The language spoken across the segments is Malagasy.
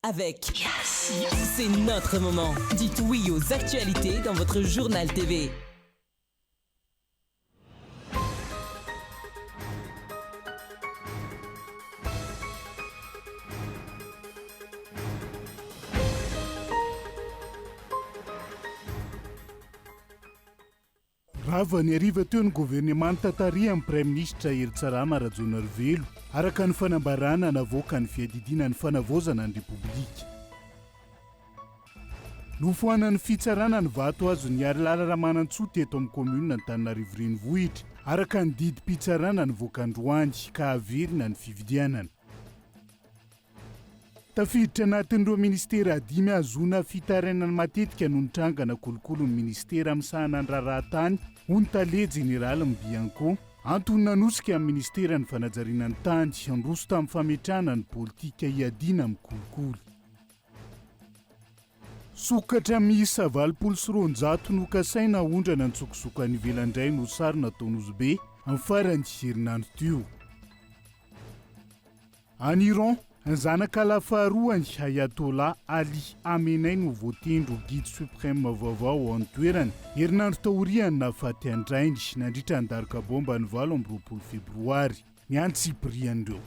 Avec C'est notre moment. Dites oui aux actualités dans votre journal TV. Rava ny hariva teo ny governemanta tarihan'ny Praiminisitra Heritsarama Rajaonarivelo, araka ny fanambarana navoakan'ny Fiadidiana ny Fanavaozana ny Repoblika. Nofoanan'ny fitsarana ny vato azon'i Harilala Ramanantsoa teto amin'ny kaominina Antananarivo Renivohitra, araka ny didim-pitsarana nivoaka androany, ka haverina ny fividianana. Tafiditra anatin'ireo minisitera dimy ahazoana fitarainana matetika noho ny trangana kolikoly ny minisitera misahana ny raharaha tany, hoy ny tale jeneralin'ny Bianco. Antony nanosika ny minisiteran'ny fanajariana ny tany handroso tamin'ny fametrahana ny politika hiadiana amin'ny kolikoly. Sokatra miisa 280 nokasaina haondrana an-tsokosoko any ivelany indray no sarona tao Nosy Be amin'ny faran'ny herinandro teo. Any Iran, ny zanakalahy faharoan'i Ayatollah Ali Khamenei no voatendry ho guide suprême vaovao ao an-toerana, herinandro taorian'ny nahafaty an-drainy nandritra ny daroka baomba ny 28 Febroary. Ny antsipirian'ireo.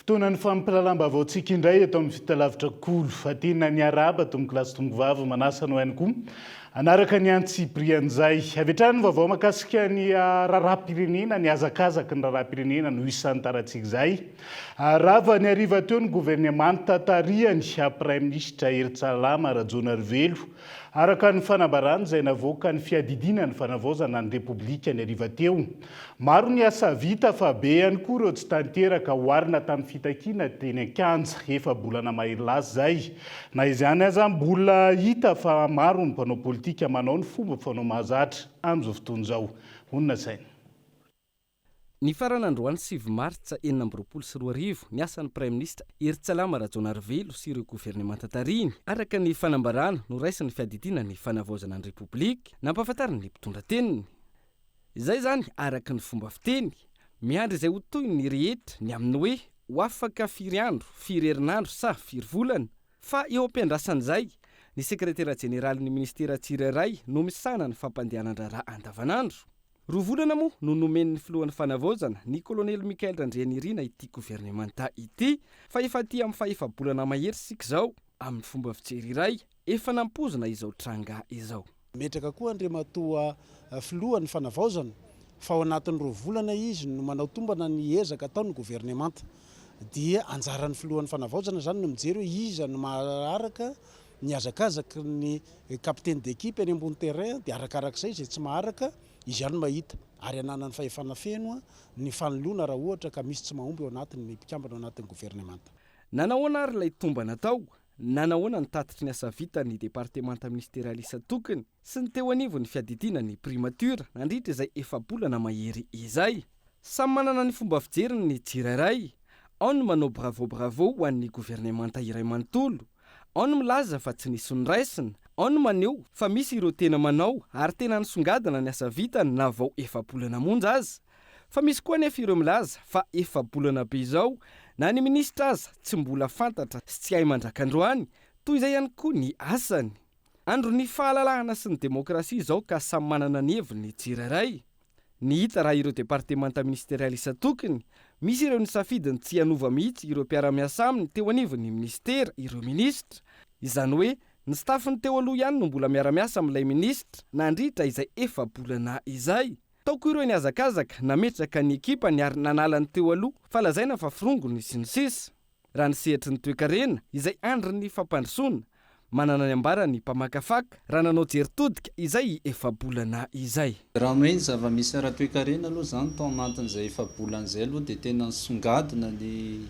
Fotoanan'ny fampilalalam-baovaontsika indray eto amin'ny Fitalavitra Kolo. Fa tena niarahaba tompokolahy sy tompokovavy, manasa anao ihany koa hanaraka ny antsipirian'izay. Avy hatrany ny vaovao mahakasika ny raharaham-pirenena, ny hazakazaky ny raharaham-pirenena no isantarantsika izay. Rava ny hariva teo ny governemanta tarihan'ny Praiminisitra Heritsalama Rajaonarivelo. Araka ny fanambarany izay navoakan'ny Fiadidiana ny Fanavaozana ny Repoblika ny hariva teo. Maro ny asa vita fa be ihany koa ireo tsy tanteraka oharina tamin'ny fitakiana teny an-kianja efa-bolana mahery lasa izay. Na izany aza mbola hita fa maro ny mpanao politika manao ny fomba fanao mahazatra amin'izao fotoana izao. Honina saina. Nifarana androany 9 martsa 2026 ny asan'ny Praiminisitra Herintsalama Rajaonarivelo sy ireo governemanta tarihiny, araka ny fanambarana noraisin'ny Fiadidiana ny Fanavaozana ny Repoblika, nampahafantarin'ny mpitondra teniny. Izay izany araka ny fomba fiteny, miandry izay ho tohiny ny rehetra ny amin'ny hoe ho afaka firy andro, firy herinandro sa firy volana. Fa eo am-piandrasan'izay, ny sekretera jeneralin'ny minisitera tsirairay no misahana ny fampandehanan-draharaha andavanandro. Roa volana moa no nomen'ny filohan'ny Fanavaozana, ny kolonely Michael Randrianirina ity governemanta ity, fa efa aty amin'ny fahefa-bolana mahery isika izao, amin'ny fomba fijery iray, efa nampoizina izao tranga izao. Mipetraka koa Andriamatoa Filohan'ny Fanavaozana fa ao anatin'ny roa volana izy no manao tombana ny ezaka ataon'ny governemanta. Dia anjaran'ny Filohan'ny Fanavaozana izany no mijery hoe iza no maharaka ny hazakazaky ny capitaine d'équipe eny ambony terrain dia arakarak'izay izay tsy maharaka izy ihany no mahita ary ananany fahefana feno ny fanoloana raha ohatra ka misy tsy mahomby ao anatin'ny mpikambana ao anatin'ny governemanta. Nanahoana ary ilay tombana tao? Nanahoana ny tatitry ny asa vitan'ny departemanta ministerialy isan-tokony sy ny teo anivon'ny fiadidiana ny primature nandritra izay efa-bolana mahery izay? Samy manana ny fomba fijeriny ny tsirairay. Ao ny manao bravo bravo ho an'ny governemanta iray manontolo, Ao ny milaza fa tsy nisy noraisina, ao ny maneho fa misy ireo tena manao ary tena nisongadina ny asa vitany na vao efa-bolana monja aza. Fa misy koa anefa ireo milaza fa efa-bolana be izao na ny minisitra aza tsy mbola fantatra sy tsy hay mandrak'androany, toy izay ihany koa ny asany. Andron'ny fahalalahana sy ny demokrasia izao ka samy manana ny heviny ny tsirairay. Ny hita raha ireo departemanta ministerialy isan-tokony, misy ireo nisafidy ny tsy hanova mihitsy ireo mpiara-miasa aminy teo anivon'ny minisitera, ireo minisitra. Izany hoe, ny staff-ny teo aloha ihany no mbola miara-miasa amin'ilay minisitra nandritra izay efa-bolana izay. Tao koa ireo nihazakazaka nametraka ny ekipany ary nanala ny teo aloha fa lazaina fa forongony sy ny sisa. Raha ny sehatry ny toekarena, izay andrin'ny fampandrosoana, manana ny ambarany ny mpamakafaka raha nanao jery todika izay efa-bolana izay. Raha ny hoe ny zava-misy ara-toekarena aloha izany tao anatin'izay efa-bolana izay aloha dia tena nisongadina ny,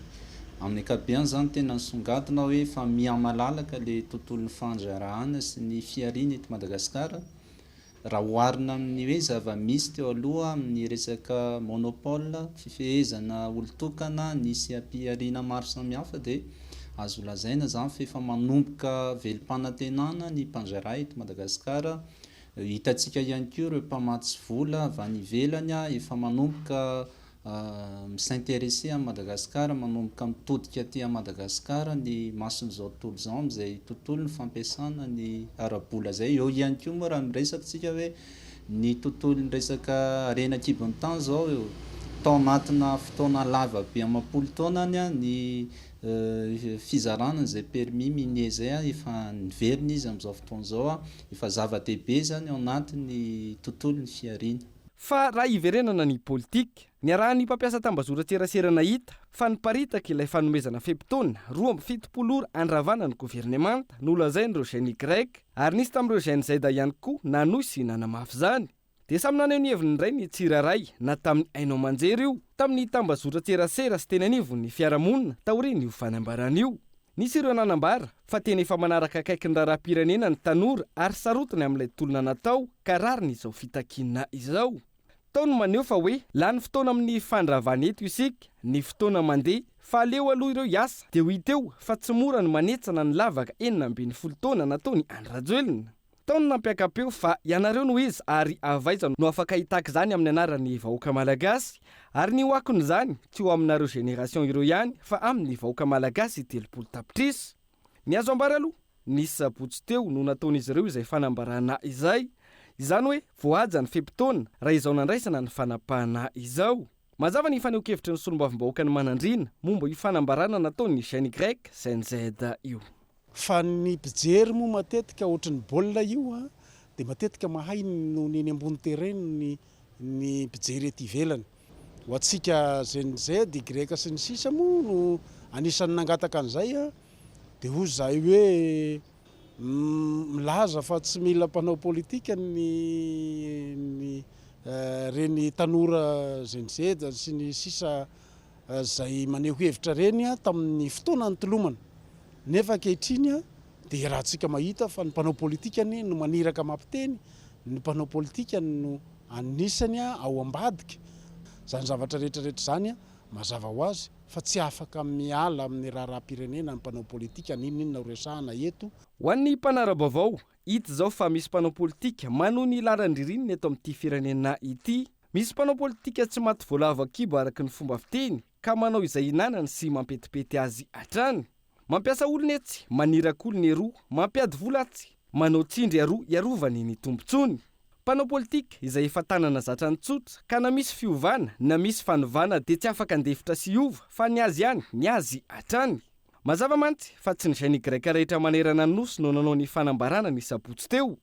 amin'ny ankapobeny izany tena nisongadina hoe efa miha-malalaka ilay tontolon'ny fandraharahana sy ny fihariana eto Madagasikara. Raha oharina amin'ny hoe zava-misy teo aloha amin'ny resaka monopole, fifehezana olon-tokana, nisy ampihariana maro samihafa dia Azo lazaina izany fa efa manomboka velom-panantenana ny mpandraharaha eto Madagasikara. Hitantsika ihany koa ireo mpamatsy vola avy any ivelany efa manomboka mi-s'intéresser amin'i Madagasikara, manomboka mitodika aty à Madagasikara ny mason'izao tontolo izao amin'izay tontolon'ny fampiasana ny ara-bola izay. Eo ihany koa moa raha miresaka isika hoe ny tontolon'ny resaka harena an-kibon'ny tany izao tao anatina fotoana lava be amam-polo taonany ny fizarana an'izay permis minier izay efa niverina izy amin'izao fotoana izao, efa zava-dehibe izany ao anatin'ny tontolon'ny fihariana. Fa raha hiverenana ny politika, niarahan'ny mpampiasa tambazoran-tserasera nahita fa niparitaka ilay fanomezana fe-potoana 72 ora handravana ny governemanta nolazain'ireo Gen Y ary nisy tamin'ireo Gen Z ihany koa nanohy sy nanamafy izany. Dia samy naneho ny heviny indray ny tsirairay na tamin'ny haino aman-jery io, tamin'ny tambazotran-tserasera sy teny anivon'ny fiarahamonina taorian'io fanambarana io. Nisy ireo nanambara fa tena efa manaraka akaiky ny raharaham-pirenena ny tanora ary sarotiny amin'ilay tolona natao ka rariny izao fitakiana izao. Tao ny maneho fa hoe lany fotoana amin'ny fandravana eto isika, ny fotoana mandeha fa aleo aloha ireo hiasa dia ho hita eo fa tsy mora ny manetsana ny lavaka 16 taona nataon'i Andry Rajoelina. Tao ny nampiaka-peo fa ianareo no iza ary avy aiza no afaka hitaky izany amin'ny anaran'ny vahoaka malagasy? Ary ny ho akon'izany tsy ho aminareo génération ireo ihany fa amin'ny vahoaka malagasy 30 tapitrisa. Ny azo ambara aloha, ny sabotsy teo no nataon'izy ireo izay fanambarana izay. Izany hoe voahaja ny fe-potoana raha izao nandraisana ny fanapahana izao. Mazava ny fanehoan-kevitry ny solombavambahoakan'i Manandriana momba io fanambarana nataon'ny Gen Y Gen Z io. Fa ny mpijery moa matetika ohatry ny baolina io an, dia matetika mahay noho ny eny ambony terrain ny ny mpijery ety ivelany. Ho antsika Gen Z, Y sy ny sisa moa no anisan'ny nangataka an'izay an, dia hoy izahay hoe milaza fa tsy mila mpanao politika ny ny ireny tanora Gen Z sy ny sisa izay maneho hevitra ireny tamin'ny fotoana nitolomana. Nefa ankehitriny dia iarahantsika mahita fa ny mpanao politika anie no maniraka mampiteny, ny mpanao politika no anisany ao ambadika. Izany zavatra rehetra rehetra izany mazava ho azy fa tsy afaka miala amin'ny raharaham-pirenena ny mpanao politika n'inon'inona ho resahana eto. Ho an'ny mpanara-baovao, hita izao fa misy mpanao politika manohy ny lalan-dririnina eto amin'ity firenena ity. Misy mpanao politika tsy maty voalavo an-kibo araka ny fomba fiteny ka manao izay hinanany sy mampetipety azy hatrany. Mampiasa olona etsy, maniraka olona eroa, mampiady vola atsy, manao tsindry aroa hiarovany ny tombontsoany. Mpanao politika izay efa tanana zatra ny tsotra ka na misy fiovana na misy fanovana dia tsy afaka handefitra sy hiova fa ny azy ihany, ny azy hatrany. Mazava mantsy fa tsy ny GNY rehetra manerana ny Nosy no nanao ny fanambarana ny sabotsy teo.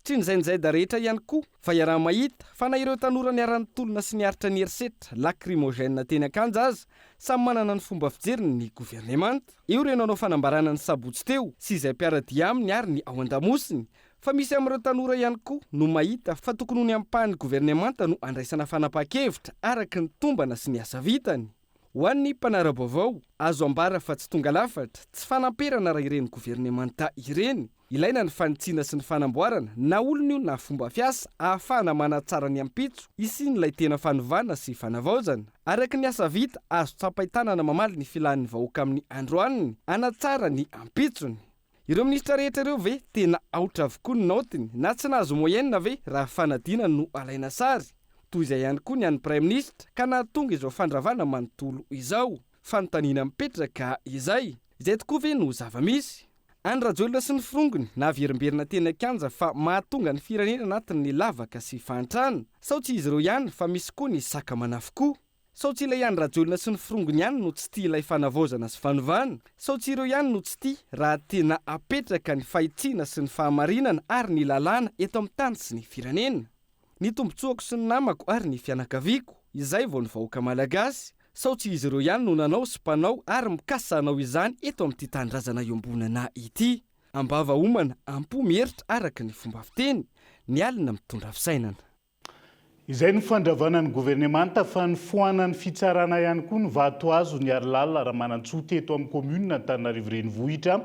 Tsy ny ZNZ rehetra ihany koa fa iaraha-mahita fa na ireo tanora niara-nitolona sy niaritra ny herisetra lacrymogène teny Ankanja aza samy manana ny fomba fijeriny ny governemanta. Eo ireo nanao fanambarana ny sabotsy teo sy izay mpiara-dia aminy ary ny ao an-damosiny fa misy amin'ireo tanora ihany koa no mahita fa tokony ho ny ampahan'ny governemanta no andraisana fanapahan-kevitra araka ny tombana sy ny asa vitany. Ho an'ny mpanara-baovao, azo ambara fa tsy tonga lafatra, tsy fanamperana raha ireny governemanta ireny. Ilaina ny fanitsiana sy ny fanamboarana, na olona io na fomba fiasa, ahafahana manatsara ny ampitso, hisian'ilay tena fanovana sy fanavaozana. Araka ny asa vita, azo tsapain-tanana mamaly ny filan'ny vahoaka amin'ny androaniny, hanatsara ny ampitsony. Ireo minisitra rehetra ireo ve tena aotra avokoa ny naotiny na tsy nahazo moyenne ve raha fanadinana no alaina sary? Toy izay ihany koa ny an'ny praiminisitra ka nahatonga izao fandravana manontolo izao. Fanontaniana mipetraka izay. Izay tokoa ve no zava-misy? Andry Rajoelina sy ny forongony naverimberina teny an-kianja fa mahatonga ny firenena anatin'ny lavaka sy fahantrana. Sao tsy izy ireo ihany fa misy koa ny saka manafy koa. Sao tsy ilay Andry Rajoelina sy ny forongony ihany no tsy tia ilay fanavaozana sy fanovana? Sao tsy ireo ihany no tsy tia raha tena apetraka ny fahitsiana sy ny fahamarinana ary ny lalàna eto amin'ny tany sy ny firenena? Ny tombotsoako sy ny namako ary ny fianakaviako, izay vao ny vahoaka malagasy. Sao tsy izy ireo ihany no nanao sy mpanao ary mikasa hanao izany eto amin'ity tanindrazana iombonana ity? Am-bava homana, am-po mieritra araka ny fomba fiteny, ny alina mitondra fisainana. Izay no fandravana ny governemanta fa nifoanan'ny fitsarana ihany koa ny vato azon'i Harilala Ramanantsoa teto amin'ny kaominina Antananarivo Renivohitra.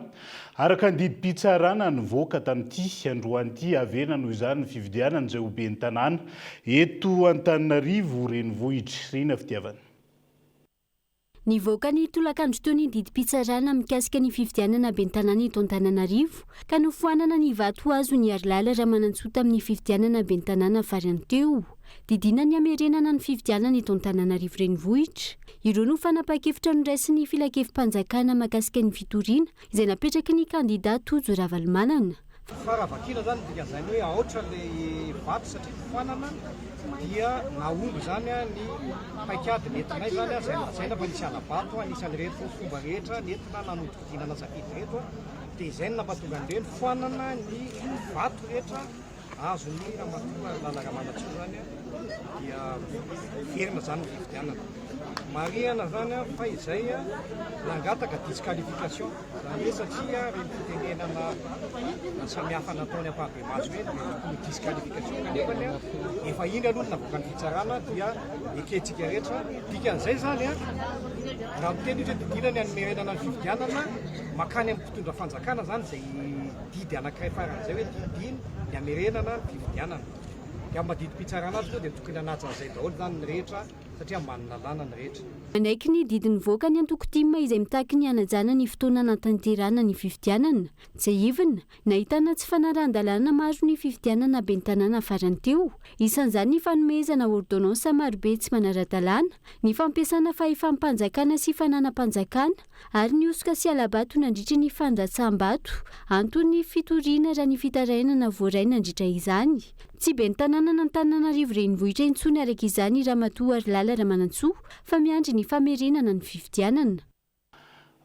Araka ny didim-pitsarana nivoaka tamin'ity androany ity, haverina noho izany ny fifidianana izay ho ben'ny tanàna eto Antananarivo Renivohitra. Rina Fitiavana. Nivoaka ny tolakandro teo ny didim-pitsarana mikasika ny fifidianana ben'ny tanàna eto Antananarivo ka nofoanana ny vato azon'i Harilala Ramanantsoa tamin'ny fifidianana ben'ny tanàna farany teo. Didiana ny hamerenana ny fifidianana eto Antananarivo Renivohitra. Ireo no fanapahan-kevitra noraisin'ny Filankevi-panjakana mahakasika ny fitoriana izay napetraky ny kandida Tojo Ravalomanana. Fa raha vakina zany ny dikan'izany hoe aotra ilay vato satria foanana dia nahomby zany ny paikady nentinay zany izay nolazaina fa nisy hala-bato anisan'ireto fomba rehetra nentina nanodikodinana safidy ireto dia izay no nampatonga an'ireny foanana ny vato rehetra Azon'ny Ramatoa Lala Ramanantsoa izany dia miverina izany ny fifidianana. Marihana izany fa izay nangataka disqualification, izany hoe satria ireny fitenenana samihafa nataony ampahibemaso ireny dia tokony ho disqualification kanefa efa iny aloha no navoakan'ny fitsarana dia ekentsika rehetra. Dikan'izay izany raha miteny izy hoe didiana ny hamerenana ny fifidianana, mankany amin'ny mpitondra fanjakana izany izay Didy anankiray faran'izay hoe didin ny hamerenana ny fifidianana. Dia amin'ny maha didim-pitsarana azy moa dia tokony hanaja an'izay daholo izany ny rehetra satria ambany lalàna ny rehetra. Nanaiky ny didy nivoaka ny antoko tim izay mitaky ny hanajana ny fotoana hanatanterahana ny fifidianana. Tsiahivina, nahitana tsy fanarahan-dalàna maro ny fifidianana ben'ny tanàna farany teo. Isan'izany ny fanomezana ordonnance marobe tsy manara-dalàna, ny fampiasana fahefam-panjakana sy fananam-panjakana, ary ny hosoka sy hala-bato nandritry ny fandatsaham-bato, anton'ny fitoriana raha ny fitarainana voaray nandritra izany. Tsy ben'ny tanànan'Antananarivo renivohitra intsony araka izany Ramatoa Harilala Ramanantsoa fa miandry ny famerenana ny fifidianana.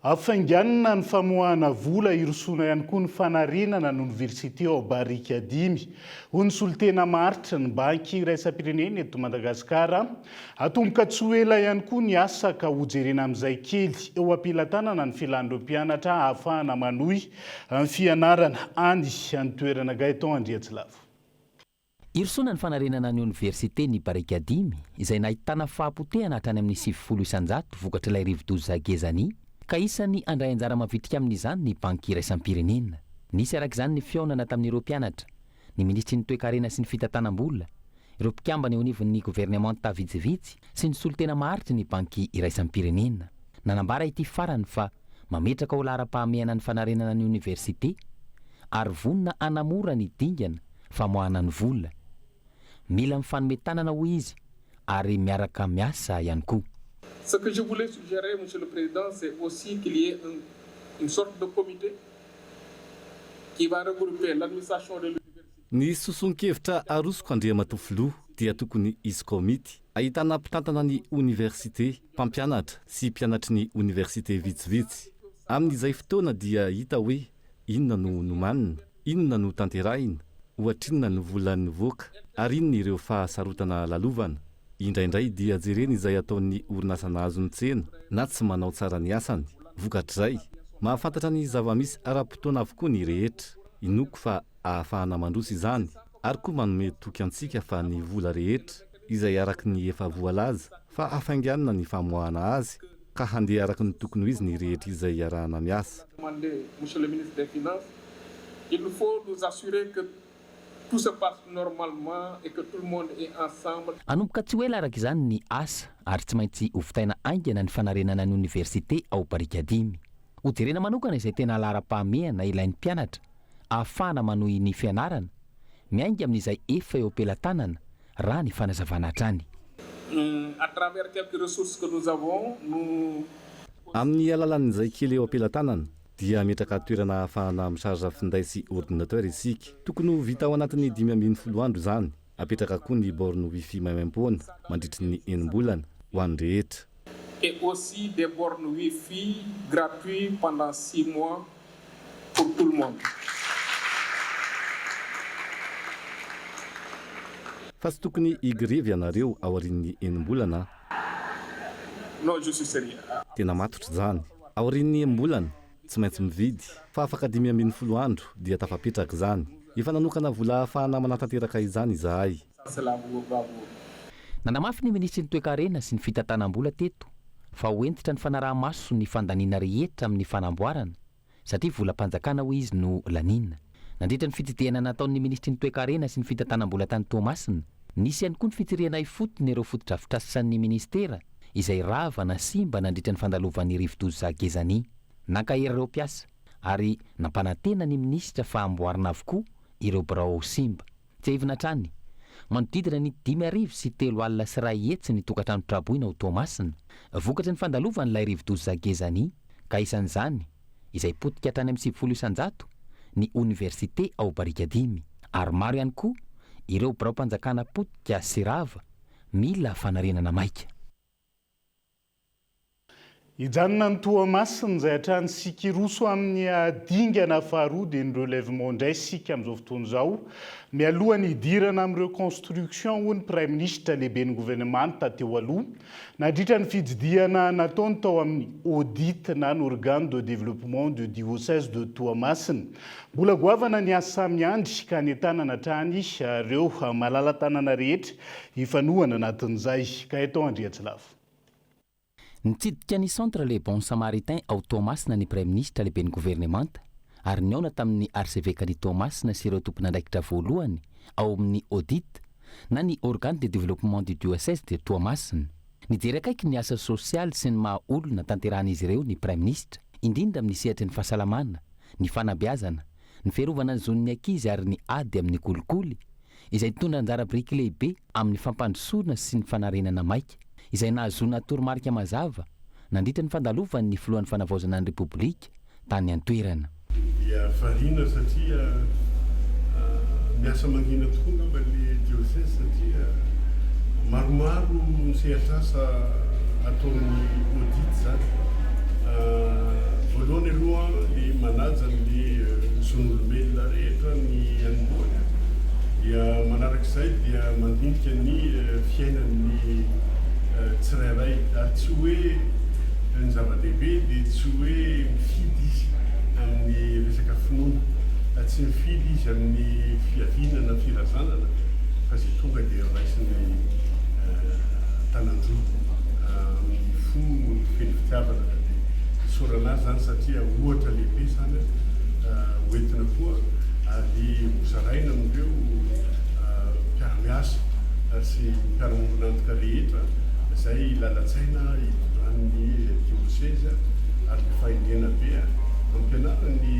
Hafainganina ny famoahana vola hirosoana ihany koa ny fanarenana ny oniversite ao Barikadimy, hoy ny solontena maharitry ny Banky iraisam-pirenena eto Madagasikara. Hatomboka tsy ho ela ihany koa ny asa ka hojerena amin'izay kely eo am-pelatanana ny filan'ireo mpianatra hahafahana manohy ny fianarana any an-toerana. Gaëtan Andriatsilavo. Hirosoana ny fanarenana ny oniversite ny Barikadimy izay nahitana fahapotehana hatrany amin'ny 90% vokatr'ilay rivodoza Gezani ka isan'ny handray anjara mavitrika amin'izany ny Banky iraisam-pirenena. Nisy araka izany ny fihaonana tamin'ireo mpianatra, ny minisitry ny toekarena sy ny fitantanam-bola, ireo mpikambana eo anivon'ny governemanta vitsivitsy sy ny solontena maharitry ny Banky iraisam-pirenena. Nanambara ity farany fa mametraka ho laharam-pahamehana ny fanarenana ny oniversite ary vonona hanamora ny dingana famoahana ny vola. Mila mifanome tanana hoy izy ary miaraka miasa ihany koa. Ce que je voulais suggérer, Monsieur le Président, c'est aussi qu'il y ait un, une sorte de comité qui va regrouper l'administration de l'université. Ny soson-kevitra arosoko Andriamatoa Filoha dia tokony hisy kaomity ahitana mpitantana ny oniversite, mpampianatra sy mpianatry ny oniversite vitsivitsy. Amin'izay fotoana dia hita hoe inona no nomanina, inona no tanterahina, ohatrinona ny vola nivoaka ary inona ireo fahasarotana lalovana. Indraindray dia jerena izay ataon'ny orinasa nahazo ny tsena na tsy manao tsara ny asany. Vokatr'izay, mahafantatra ny zava-misy ara-potoana avokoa ny rehetra. Inoako fa ahafahana mandroso izany ary koa manome toky antsika fa ny vola rehetra, izay araka ny efa voalaza fa hafainganina ny famoahana azy ka handeha araka ny tokony ho izy ny rehetra izay iarahana miasa. Demandez, Monsieur le Ministre des Finances, il faut nous assurer que tout se passe normalement et que tout le monde est ensemble. Hanomboka tsy ho ela araka izany ny asa ary tsy maintsy hovitaina haingana ny fanarenana ny oniversite ao Barikadimy. Hojerena manokana izay tena laharam-pahamehana ilain'ny mpianatra ahafahana manohy ny fianarana, miainga amin'izay efa eo am-pelatanana, raha ny fanazavana hatrany. À travers quelques ressources que nous avons, nous. Amin'ny alalan'izay kely eo am-pelatanana, dia hametraka toerana ahafahana mi-charge finday sy ordinateur isika. Tokony ho vita ao anatin'ny 15 andro izany. Apetraka koa ny borne wifi maimaimpoana mandritry ny enim-bolana ho an'ny rehetra. Et aussi des bornes wifi gratuits pendant 6 mois pour tout le monde. Fa tsy tokony higrevy ianareo aorian'ny enim-bolana an! Non, je suis sérieux. Tena matotra izany. Aorian'ny enim-bolana, tsy maintsy mividy, fa afaka 15 andro dia tafapetraka izany. Efa nanokana vola ahafahana manatanteraka izany izahay. Nanamafy ny minisitry ny Toekarena sy ny fitantanam-bola teto fa ho hentitra ny fanaraha-maso ny fandaniana rehetra amin'ny fanamboarana satria volam-panjakana hoy izy no laniana. Nandritra ny fitsidihana nataon'ny minisitry ny Toekarena sy ny fitantanam-bola tany Toamasina, nisy ihany koa ny fitsirihana ifotony ireo fotodrafitrasan'ny minisitera. izay rava na simba nandritra ny fandalovan'ny rivodoza Gezani. Nankahery ireo mpiasa ary nampanantena ny minisitra fa hamboarina avokoa ireo birao simba. Tsiahivina hatrany, manodidina ny 105 100 ny tokantrano traboina ao Toamasina, vokatry ny fandalovan'ilay rivodoza Gezani, ka isan'izany izay potika hatrany amin'ny 90% ny oniversite ao Barikadimy, ary maro ihany koa ireo biraom-panjakana potika sy rava mila fanarenana maika. Hijanona any Toamasina izay hatrany isika hiroso amin'ny dingana faharoa dia ny relèvement indray isika amin'izao fotoana izao. Mialoha ny hidirana amin'ny reconstruction hoy ny Praiminisitra lehiben'ny governemanta teo aloha nandritra ny fitsidihana nataony tao amin'ny Audit na ny Organe de développement du diocèse de Toamasina. Mbola goavana ny asa miandry ka nentanana hatrany ireo malala-tanana rehetra hifanohana anatin'izay. Gaëtan Andriantsilavo. Nitsidika ny Centre Les Bons Samaritains ao Toamasina ny Praiminisitra lehiben'ny governemanta ary nihaona tamin'ny Arsevekan'i Toamasina sy ireo tompon'andraikitra voalohany ao amin'ny Audit na ny Organe de Développement du Diocèse de Toamasina. Nijery akaiky ny asa sosialy sy ny maha olona tanterahan'izy ireo ny Praiminisitra, indrindra amin'ny sehatry ny fahasalamana, ny fanabeazana, ny fiarovana ny zon'ny ankizy ary ny ady amin'ny kolikoly, izay nitondra anjara biriky lehibe amin'ny fampandrosoana sy ny fanarenana maika, izay nahazoana toromarika mazava nandritra ny fandalovan'ny Filohan'ny Fanavaozana ny Repoblika tany an-toerana. Dia variana satria miasa mangina tokoa angamba ny diocèse satria maromaro ny sehatr'asa ataon'ny audit izany. Voalohany aloha ny manaja ny zon'olombelona rehetra ny anombohany dia manarak'izay dia mandinika ny fiainan'ny tsirairay ary tsy hoe ny zava-dehibe dia tsy hoe mifidy izy amin'ny resaka finoana, tsy mifidy izy amin'ny fiaviana na firazanana fa izay tonga dia raisiny an-tanan-droa amin'ny fo feno fitiavana ka dia isaorana azy izany satria ohatra lehibe izany ho entina koa ary hozaraina amin'ireo mpiara-miasa sy mpiara-miombon'antoka rehetra izay lalan-tsaina itondran'ny diosezy ary ny fahendrena be ampianarin'ny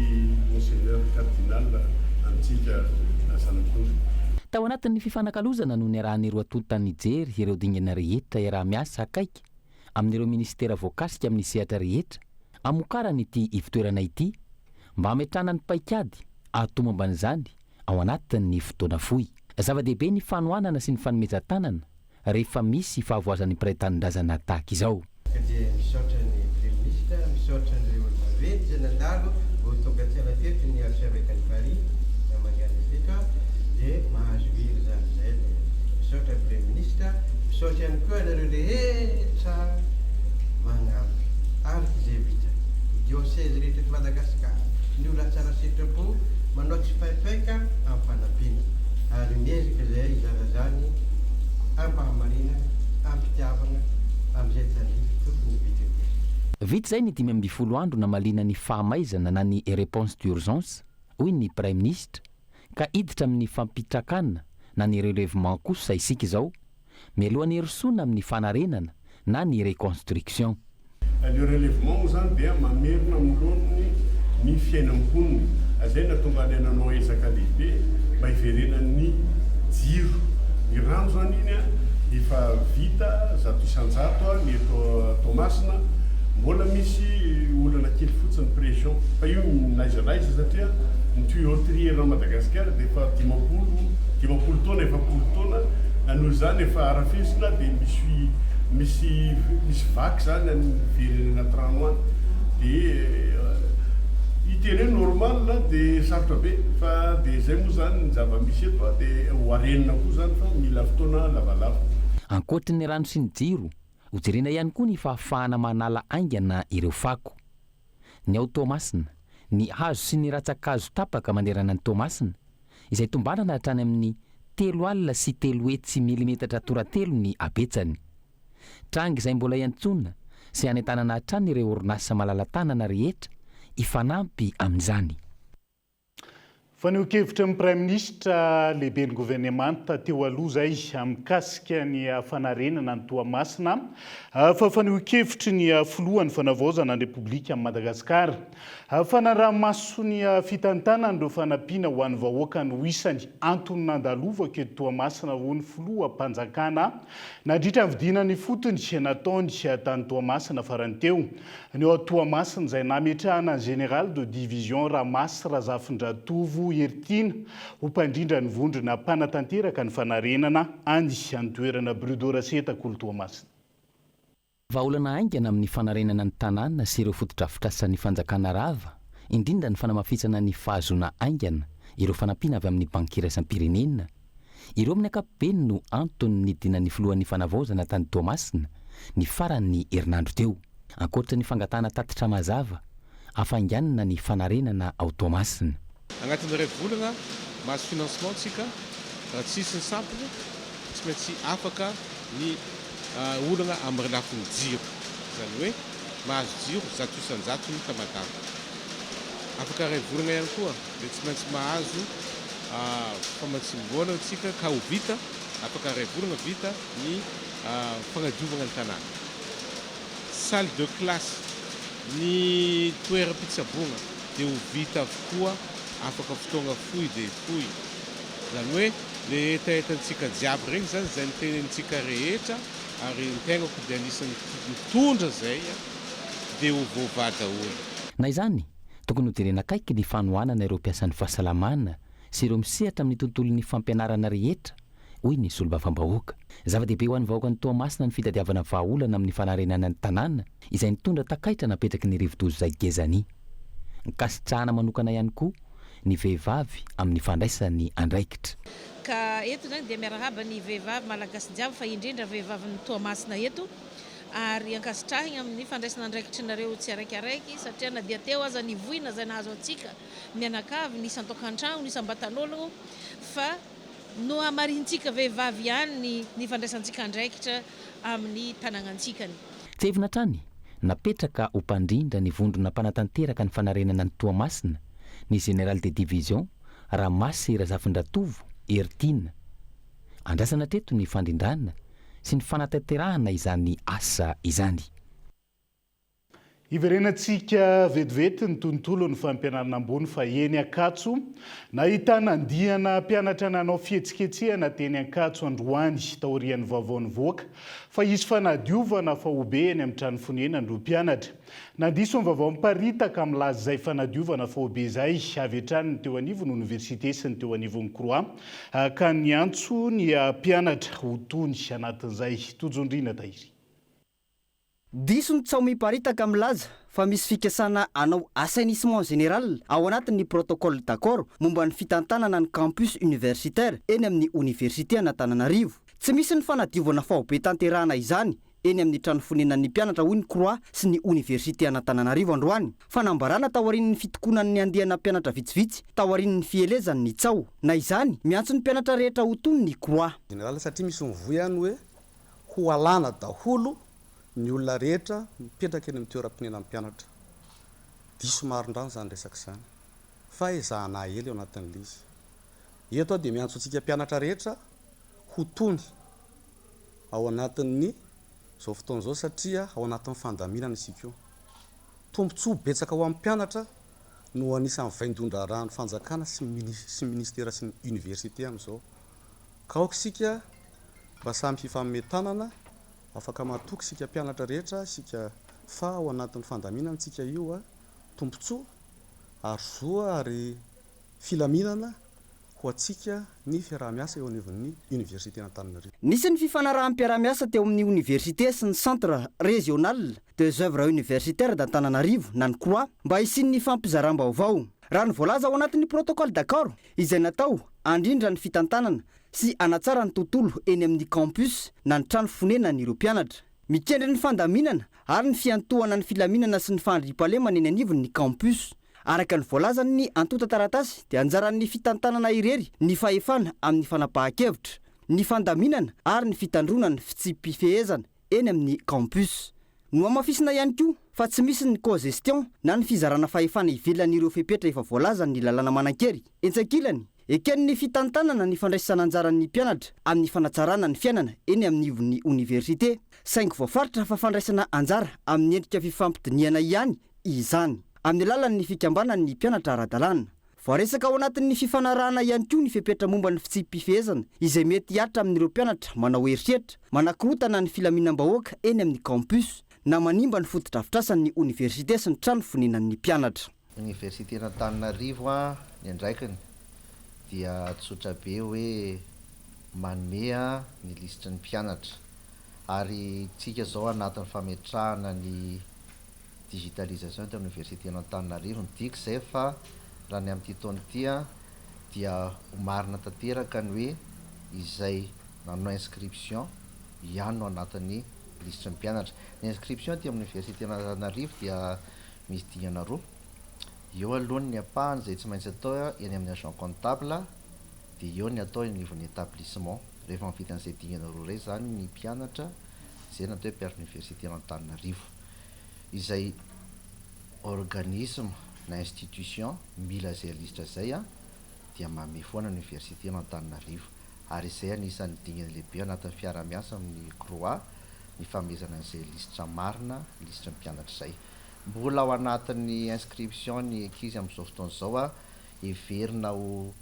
Monseigneur Cardinal antsika zanak'ondry. Tao anatin'ny fifanakalozana no niarahan'ny roa tonta nijery ireo dingana rehetra iaraha-miasa akaiky amin'ireo minisitera voakasika amin'ny sehatra rehetra hamokarana ity ivotoerana ity mba hametrahana ny paikady ahatomomban'izany ao anatin'ny fotoana fohy. Zava-dehibe ny fanohanana sy ny fanomezan-tanana rehefa misy fahavoazan'ny mpiray tanindrazana tahaka izao. Ka dia misaotra ny Praiministra, misaotra an'ireo olo-maventy izay nandalo vao tonga tsy ela teto ny Archevêque-n'i Paris namangana teto dia mahazo hery izany izay dia misaotra Praiministra, misaotra ihany koa anareo rehetra magnampy araka izay vita, ny diocèse rehetra eto Madagasikara, ny olona tsara sitrapo manao tsipaipaika amin'ny fanampiana ary miezaka izahay hizara izany am-pahamarinana, am-pitiavana, amin'izay tandrify tokony ho vita eo. Vita izay ny 15 andro namaliana ny fahamaizana na ny réponse d'urgence, hoy ny Praiminisitra, ka hiditra amin'ny fampitrakana na ny relèvement kosa isika izao, mialohan'ny hirosoana amin'ny fanarenana na ny reconstruction. Le relèvement moa zany dia mamerina amin'ny laoniny ny fiainan'ny mponina. Izay nahatonga anay nanao ezaka lehibe mba hiverenan'ny jiro. Ny rano zany iny efa vita 100% ny eto Toamasina. Mbola misy olana kely fotsiny pression fa io n'aiza n'aiza satria ny tuyauterie eran'i Madagasikara dia efa 50, 50 taona, 40 taona noho izany efa arafesina dia misy Misy misy vaky zany any very any anaty rano any de hiteny hoe normal de sarotra be fa de zay moa zany ny zava-misy eto a de ho arenina koa zany fa mila fotoana lavalava. Ankoatry ny rano sy ny jiro, hojerena ihany koa ny fahafahana manala haingana ireo fako. Ny ao Toamasina, ny hazo sy ny ratsan-kazo tapaka manerana an'i Toamasina, izay tombanana hatrany amin'ny 303 milimetatra toratelo ny habetsany. Tranga izay mbola iantsoana sy hanentanana hatrany ireo orinasa malala-tanana rehetra hifanampy amin'izany. Fanehoan-kevitry ny Praiminisitra lehiben'ny governemanta teo aloha izay mikasika ny fanarenana an'i Toamasina fa fanehoan-kevitry ny filohan'ny fanavaozana ny Repoblikan'i Madagasikara. Fanaraha-maso ny fitantanana ireo fanampiana ho an'ny vahoaka no isany antony nandalovako eto Toamasina hoy ny filoham-panjakana nandritra ny fidinana ifotony nataony tany Toamasina farany teo. Ny ao Toamasina izay nametrahana ny Général de Division Ramasy Razafindratovo Heritiana ho mpandrindra ny vondrona mpanatanteraka ny fanarenana any an-toerana Brudo Raseta Kolo Toamasina. Vahaolana haingana amin'ny fanarenana ny tanàna sy ireo fotodrafitrasan'ny fanjakana rava, indrindra ny fanamafisana ny fahazoana haingana ireo fanampiana avy amin'ny Banky iraisam-pirenena. Ireo amin'ny ankapobeny no antony nidinan'ny filohan'ny fanavaozana tany Toamasina ny faran'ny herinandro teo. Ankoatra ny fangatahana tatitra mazava, hafainganina ny fanarenana ao Toamasina. Agnatin'ny iray volagna mahazo financement tsika, raha tsisy ny sampona tsy maintsy afaka ny olagna amin'ny lafiny jiro, izany hoe mahazo jiro 100% ny Tamatave. Afaka iray volagna ihany koa dia tsy maintsy mahazo famatsiam-bola tsika ka ho vita afaka iray volagna vita ny fagnadiovagna ny tanàna. Salle de classe, ny toeram-pitsaboagna dia ho vita avokoa afaka fotoagna fohy dia fohy. Izany hoe le hetahetantsika jiaby regny zany izay nitenenintsika rehetra ary ny tegnako dia anisan'ny nitondra zay dia ho voavaha daholo. Na izany, tokony hojerena akaiky ny fanohanana ireo mpiasan'ny fahasalamana sy ireo misehatra amin'ny tontolon'ny fampianarana rehetra hoy ny solombavambahoaka. Zava-dehibe ho an'ny vahoakan'i Toamasina ny fitadiavana vahaolana amin'ny fanarenana ny tanàna izay nitondra takaitra napetraky ny rivodoza Gezani. Nkasitrahana manokana ihany koa ny vehivavy amin'ny fandraisany andraikitra. Ka eto izany dia miarahaba ny vehivavy Malagasy jiaby fa indrindra vehivavin'i Toamasina eto ary ankasitrahina amin'ny fandraisana andraikitrinareo tsiaraikiaraiky satria na dia teo aza ny voina izay nahazo antsika mianakavy ny isan-tokantragno ny isam-batan'ologno fa Nohamarinintsika vehivavy ihany ny ny fandraisantsika andraikitra amin'ny tanàgnantsikany. Tsiahivina hatrany, napetraka ho mpandrindra ny vondrona mpanatanteraka ny fanarenana an'i Toamasina, ny Général de Division, Ramasy Razafindratovo Heritiana. Andrasana hatreto ny fandrindrana sy ny fanatanterahana izany asa izany. Hiverenantsika vetivety ny tontolon'ny fampianarana ambony fa eny Ankatso, nahitana andiana mpianatra nanao fihetsiketsehana teny Ankatso androany taorian'ny vaovao nivoaka fa hisy fanadiovana faobe eny amin'ny trano fonenan'ireo mpianatra. Nandiso ny vaovao miparitaka milaza izay fanadiovana faobe izay avy hatrany ny teo anivon'ny oniversite sy ny teo anivon'ny Croix ka niantso ny mpianatra ho tony anatin'izay. Tojo Ndriana Tahiry. Diso ny tsaho miparitaka milaza fa misy fikasana hanao assainissement général ao anatin'ny protocole d'accord momba ny fitantanana ny campus universitaire eny amin'ny oniversite an'Antananarivo. Tsy misy ny fanadiovana faobe tanterahana izany eny amin'ny trano fonenan'ny mpianatra hoy ny Croix sy ny oniversite an'Antananarivo androany. Fanambarana taorian'ny fitokonan'ny andiana mpianatra vitsivitsy taorian'ny fielezany ny tsaho. Na izany, miantso ny mpianatra rehetra ho tony ny Croix. Général satria misy mivoy any hoe ho alana daholo ny olona rehetra mipetraka eny amin'ny toeram-ponenan'ny mpianatra. Diso marin-drano izany resaka izany fa ezahana aely ao anatin'ilay izy. Eto aho dia miantso antsika mpianatra rehetra ho tony ao anatin'ny izao fotoana izao satria ao anatin'ny fandaminana isika io. Tombontsoa betsaka ho an'ny mpianatra no anisan'ny vaindohan-draharahan'ny fanjakana sy ny minisitera sy ny université amin'izao. Ka aoka isika mba samy hifanome tanana, afaka matoky isika mpianatra rehetra isika fa ao anatin'ny fandaminana tsika io tombontsoa ary zo ary filaminana ho antsika ny fiaraha-miasa eo anivon'ny Universitén'Antananarivo. Nisy ny fifanaraham-piaraha-miasa teo amin'ny Oniversite sy ny Centre Régional des Oeuvres Universitaires d'Antananarivo na ny CROUA mba hisian'ny fampizaram-baovao. Raha ny voalaza ao anatin'ny protocole d'accord izay natao handrindra ny fitantanana sy hanatsara ny tontolo eny amin'ny campus na ny trano fonenan'ireo mpianatra. Mikendry ny fandaminana ary ny fiantohana ny filaminana sy ny fandriampahalemana eny anivon'ny campus. Araka ny voalazan'ny antontan-taratasy dia anjaran'ny fitantanana irery ny fahefana amin'ny fanapahan-kevitra, ny fandaminana ary ny fitandroana ny fitsipi-pifehezana eny amin'ny campus. Nohamafisina ihany koa fa tsy misy ny co-gestion na ny fizarana fahefana ivelan'ireo fepetra efa voalazan'ny lalàna manan-kery. Etsy ankilany, eken'ny fitantanana ny fandraisana anjaran'ny mpianatra amin'ny fanatsarana ny fiainana eny amin'ny ivon'ny oniversite, saingy voafaritra fa fandraisana anjara amin'ny endrika fifampidinihana ihany izany, amin'ny alalan'ny fikambanan'ny mpianatra ara-dalàna. Voaresaka ao anatin'ny fifanarahana ihany koa ny fepetra momba ny fitsipi-pifehezana izay mety hihatra amin'ireo mpianatra manao herisetra, manakorontana ny filaminam-bahoaka eny amin'ny campus, na manimba ny fotodrafitrasan'ny oniversite sy ny trano fonenan'ny mpianatra. Oniversiten'Antananarivo ny andraikiny dia tsotra be hoe manome ny lisitry ny mpianatra ary tsika izao anatin'ny fametrahana ny digitalisation eto amin'ny oniversiten'Antananarivo. Midika izay fa raha ny amin'ity taona ity dia ho marina tanteraka ny hoe izay nanao inscription ihany no anatin'ny lisitry ny mpianatra. Ny inscription aty amin'ny oniversiten'Antananarivo dia misy dingana roa. Eo aloha ny ampahany izay tsy maintsy atao eny amin'ny agent comptable dia eo ny atao eny anivon'ny établissement. Rehefa mahavita an'izay dingana roa izay izany ny mpianatra, izay no atao hoe mpianatry ny oniversiten'Antananarivo. Izay organisme na institution mila izay lisitra izay dia manome foana ny oniversite an'Antananarivo. Ary izay anisan'ny dingana lehibe anatin'ny fiarahamiasa amin'ny CROUA ny fanomezana an'izay lisitra marina, lisitry ny mpianatra izay. Mbola ao anatin'ny inscription ny ankizy amin'izao fotoana izao, heverina ho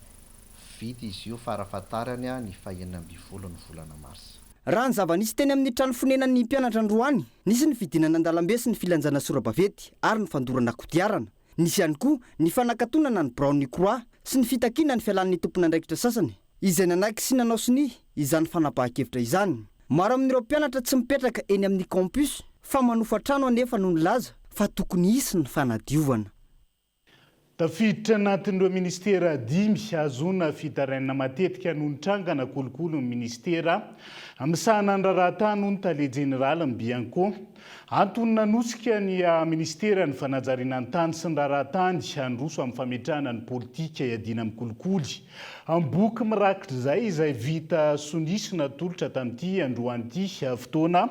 vita izy io farafahatarany ny fahenina ambin'ny ny volana marsa. Raha ny zava-nisy teny amin'ny trano fonenan'ny mpianatra androany, nisy ny fidinana an-dalambe sy ny filanjana sora-baventy ary ny fandorana kodiarana. Nisy ihany koa ny fanakatonana ny biraon'ny Croix sy ny fitakiana ny fialan'ny tompon'andraikitra sasany izay nanaiky sy nanao sonia izany fanapahan-kevitra izany. Maro amin'ireo mpianatra tsy mipetraka eny amin'ny campus fa manofa trano anefa no nilaza fa tokony hisy ny fanadiovana. Tafiditra anatin'ireo minisitera dimy ahazoana fitarainana matetika noho ny trangana kolikoly ny minisitera misahana ny raharahan-tany hoy ny tale jeneralin'ny Bianco. Antony nanosika ny minisiteran'ny fanajariana ny tany sy ny raharahan-tany handroso amin'ny fametrahana ny politika iadiana amin'ny kolikoly. Boky mirakitra izay izay vita sonia sy natolotra tamin'ity androany ity fotoana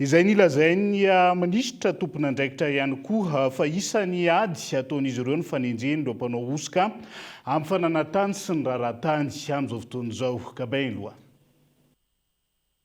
izay nilazain'ny minisitra tompon'andraikitra ihany koa fa isan'ny ady ataon'izy ireo ny fanenjehana ireo mpanao hosoka amin'ny fananan-tany sy ny raharaha-tany amin'izao fotoana izao. Gabin Eloi.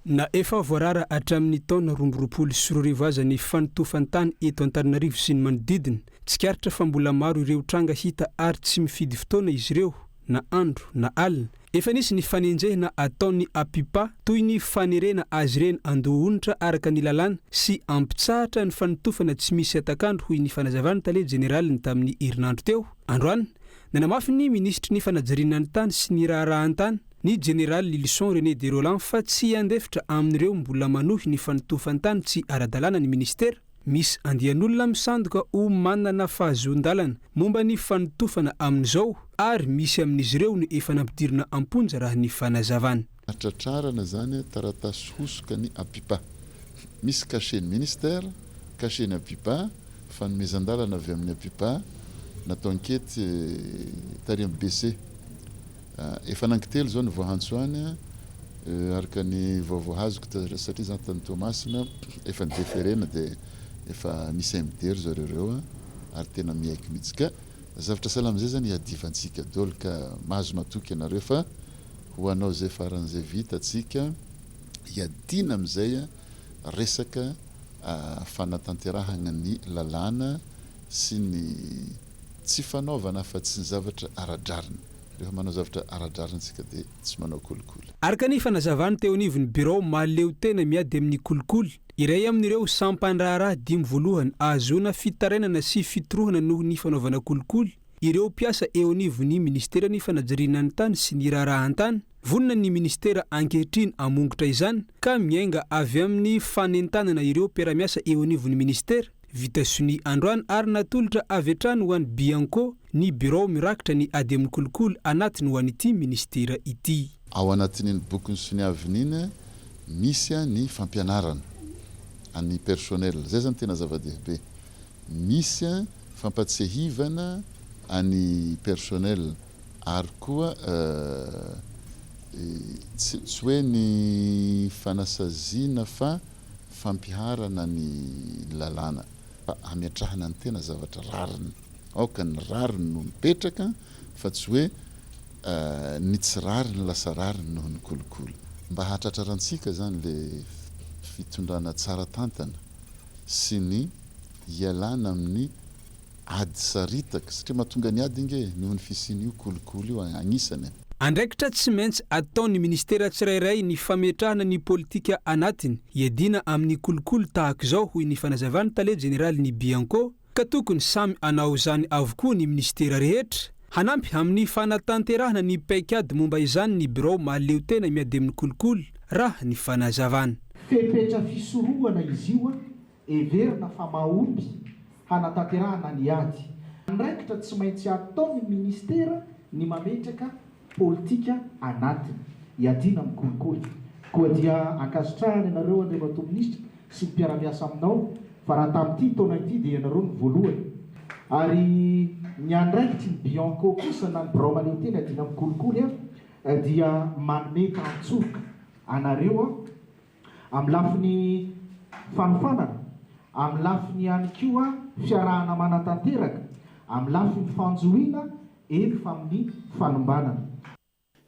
Na efa voarara hatramin'ny taona 2022 aza ny fanotofan-tany eto Antananarivo sy ny manodidina, tsikaritra fa mbola maro ireo tranga hita ary tsy mifidy fotoana izy ireo na andro na alina. Efa nisy ny fanenjehina ataon'ny APIPA toy ny fanerena azy ireny handoa onitra araka ny lalàna sy hampitsahatra ny fanotofana tsy misy hatak'andro hoy ny fanazavan'ny tale jeneraliny tamin'ny herinandro teo. Androany, nanamafy ny minisitry ny fanajariana ny tany sy ny raharahan-tany, ny Jeneraly Lylison René de Rolland fa tsy handefitra amin'ireo mbola manohy ny fanotofan-tany tsy ara-dalàna ny minisitera. Misy andian'olona misandoka ho manana fahazoan-dalana momba ny fanotofana amin'izao ary misy amin'izy ireo no efa nampidirina am-ponja raha ny fanazavana. Tratrarana izany taratasy hosoka ny Apipa. Misy cachet ny ministère, cachet ny Apipa, fanomezan-dalana avy amin'ny Apipa natao ankety tary amin'ny BC. Efa anankitelo izao ny voahantso any araka ny vaovao azoko satria za tany Toamasina efa ni-deferena dia efa misy MD ry zareo ireo ary tena miaiky mihitsy ka zavatra sahala amin'izay zany iadivantsika daholo ka mahazo matoky ianareo fa ho anao izay faran'izay vita tsika hiadiana amin'izay resaka fanatanterahagna ny lalàna sy ny tsy fanaovana afa-tsy ny zavatra ara-drariny. Rehefa manao zavatra ara-drariny isika dia tsy manao kolikoly. Araka ny fanazavany teo anivon'ny birao mahaleotena miady amin'ny kolikoly, iray amin'ireo sampan-draharaha dimy voalohany ahazoana fitarainana sy fitorohana noho ny fanaovana kolikoly ireo mpiasa eo anivon'ny minisiteran'ny fanajariana ny tany sy ny raharahan-tany. Vonona ny minisitera ankehitriny hamongotra izany ka miainga avy amin'ny fanentanana ireo mpiara-miasa eo anivon'ny minisitera. Vita sonia androany ary natolotra avy hatrany ho an'ny Bianco ny birao mirakitra ny ady amin'ny kolikoly anatiny ho an'ity minisitera ity. Ao anatin'iny boky nosoniavina iny misy ny fampianarana an'ny personnel, izay zany tena zava-dehibe. Misy fampatsiahivana an'ny personnel ary koa tsy hoe ny fanasaziana fa. fampiharana ny lalàna fa hametrahana ny tena zavatra rariny. Aoka ny rariny no mipetraka fa tsy hoe ny tsy rariny lasa rariny noho ny kolikoly. Mba hahatratrarantsika izany le fitondrana tsara tantana sy ny hialana amin'ny ady saritaka satria mahatonga ny ady ange noho ny fisian'io kolikoly io agnisany e. Andraikitra tsy maintsy ataon'ny minisitera tsirairay ny fametrahana ny politika anatiny hiadiana amin'ny kolikoly tahaka izao, hoy ny fanazavan'ny tale jeneralin'ny Bianco, ka tokony samy hanao izany avokoa ny minisitera rehetra. Hanampy amin'ny fanatanterahana ny paikady momba izany ny birao mahaleotena miady amin'ny kolikoly, raha ny fanazavana. Fepetra fisorohana izy io heverina fa mahomby hanatanterahana ny ady. Andraikitra tsy maintsy ataon'ny minisitera ny mametraka politika anatiny hiadiana amin'ny kolikoly. Koa dia ankasitrahana ianareo Andriamatoa Minisitra sy ny mpiara-miasa aminao fa raha tamin'ity taona ity dia ianareo no voalohany. Ary ny andraikitry ny Bianco kosa na ny birao mahaleotena hiadiana amin'ny kolikoly dia manome tantsoroka anareo Amin'ny lafiny fanofanana, amin'ny lafiny ihany koa fiarahana manatanteraka, amin'ny lafiny fanjohiana, eny fa amin'ny fanombanana.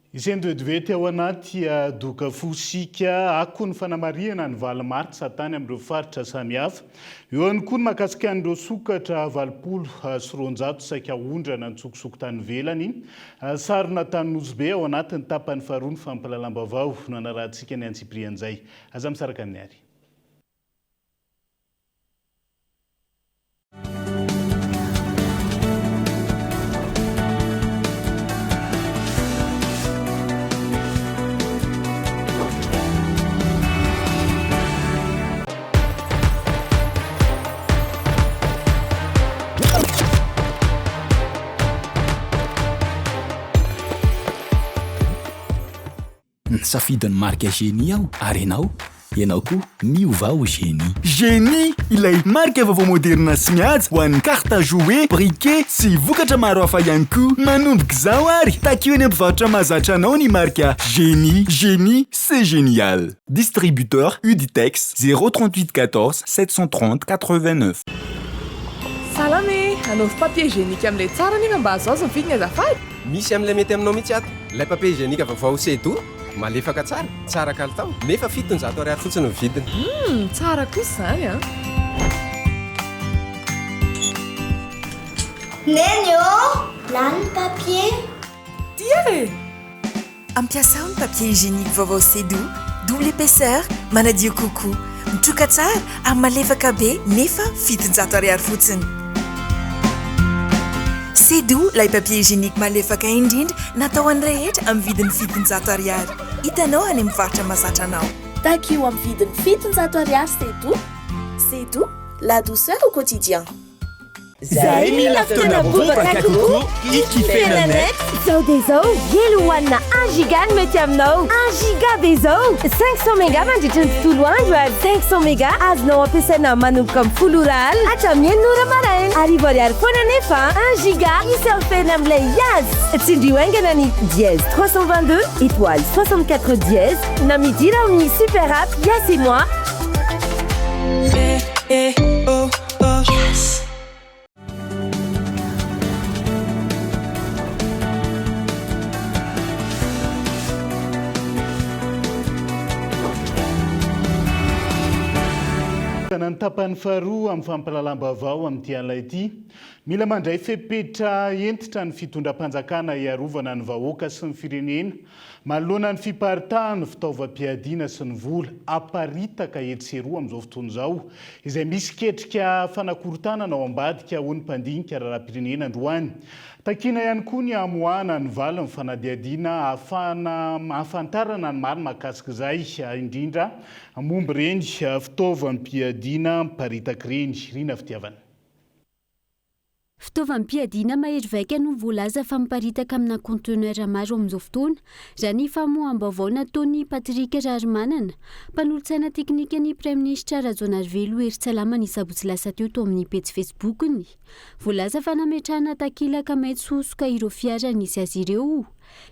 Isendoedoety ao anaty doka fosika akon'ny fanamarihana ny valo martsa tany amin'ireo faritra samihafa. Eo ihany koa ny mahakasika an'ireo sokatra 280 saika aondrana an-tsokosoko tany ivelany. Sarona tany Nosy Be ao anatin'ny tapany faharoa ny fampahalalam-baovao no hanarahantsika ny antsipirian'izay. Aza misaraka amin'ny ary. Nisafidy ny marika Genie aho, ary ianao? Ianao koa, miovà ho Genie. Genie, ilay marika vaovao moderina sy mihaja ho an'ny carte à jouer, briquet sy vokatra maro hafa ihany koa. Manomboka izao ary, takio eny amin'ny mpivarotra mahazatra anao ny marika Genie. Genie, c'est génial! Distributeur Uditex, 0 38 14 730 89. Salama e! Anaovy papier hygiénique amin'ilay tsara nefa mba azoazo ny vidiny azafady! Misy amin'ilay mety aminao mihitsy ato. Ilay papier hygiénique vaovao Sedo, malefaka tsara, tsara kalitao, nefa 700 ariary fotsiny ny vidiny. Humm, tsara kosa izany an! Neny ô! Lany ny papier. Tia e! Ampiasao ny papier hygiénique vaovao Sedo, double épaisseur, manadio kokoa, mitroka tsara ary malefaka be nefa 700 ariary fotsiny. Sedo, ilay papier hygiénique malefaka indrindra natao ho an'ny rehetra amin'ny vidiny 700 ariary. Hitanao any amin'ny mpivarotra mahazatra anao. Takio amin'ny vidiny 700 ariary Sedo. Sedo, la douceur au quotidien. Zahay mila fotoana bobaka kokoa hikifena net. Zao dia zao, elo hohanina un giga no mety aminao. Un giga be zao! 500 méga mandritra ny tontolo andro ary 500 méga azonao ampiasaina manomboka amin'ny folo ora alina hatramin'ny enina ora maraina. Arivo ariary foana anefa un giga hi-surfer-na amin'ilay Yas. Tsindrio haingana ny dièse 322 étoile 64 dièse na midira ao amin'ny super app Yas et moi. Ny tapany faharoa amin'ny fampahalalam-baovao amin'ity alina ity. Mila mandray fepetra hentitra ny fitondram-panjakana hiarovana ny vahoaka sy ny firenena Manoloana ny fiparitahan'ny fitaovam-piadiana sy ny vola aparitaka etsy sy eroa amin'izao fotoana izao, izay misy ketrika fanakorontanana ao ambadika, hoy ny mpandinika raharaham-pirenena androany. Takiana ihany koa ny hamoahana ny valin'ny fanadihadiana ahafahana ahafantarana ny marina mahakasika izay, indrindra momba ireny fitaovam-piadiana miparitaka ireny. Rina Fitiavana. Fitaovam-piadiana mahery vaika no voalaza fa miparitaka amina conteneur maro amin'izao fotoana, raha ny famoaham-baovao nataon'i Patrick Raharimanana, mpanolotsaina teknikan'ny Praiminisitra Rajaonarivelo Herintsalama ny sabotsy lasa teo tao amin'ny pejy Facebook-ny. Voalaza fa nametrahana takelaka maitso hosoka ireo fiara nisy azy ireo.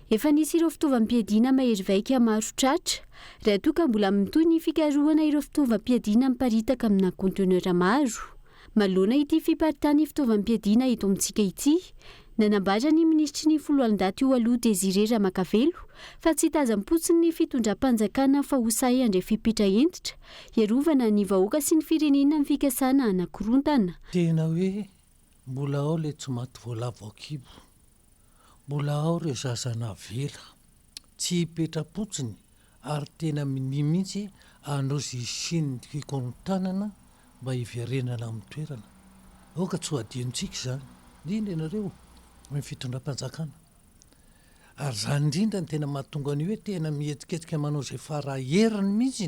Efa nisy ireo fitaovam-piadiana mahery vaika maro tratra, raha toa ka mbola mitohy ny fikarohana ireo fitaovam-piadiana miparitaka amina conteneur maro. Manoloana ity fiparitahan'ny fitaovam-piadiana eto amintsika ity, nanambara ny minisitry ny Foloalindahy teo aloha Désiré Ramakavelo fa tsy tazam-potsiny ny fitondram-panjakana fa ho sahy handray fepetra hentitra hiarovana ny vahoaka sy ny firenena amin'ny fikasana hanakorontana. Tena hoe mbola ao ilay tsy maty voalavo an-kibo, mbola ao ireo zaza navela, tsy hipetra-potsiny ary tena minia mihitsy hanao izay hisian'ny fikorontanana mba hiverenana amin'ny toerana. Aoka tsy ho adinontsika izany, indrindra ianareo amin'ny fitondram-panjakana. Ary izany indrindra no tena mahatonga an'io hoe tena mihetsiketsika manao izay fara heriny mihitsy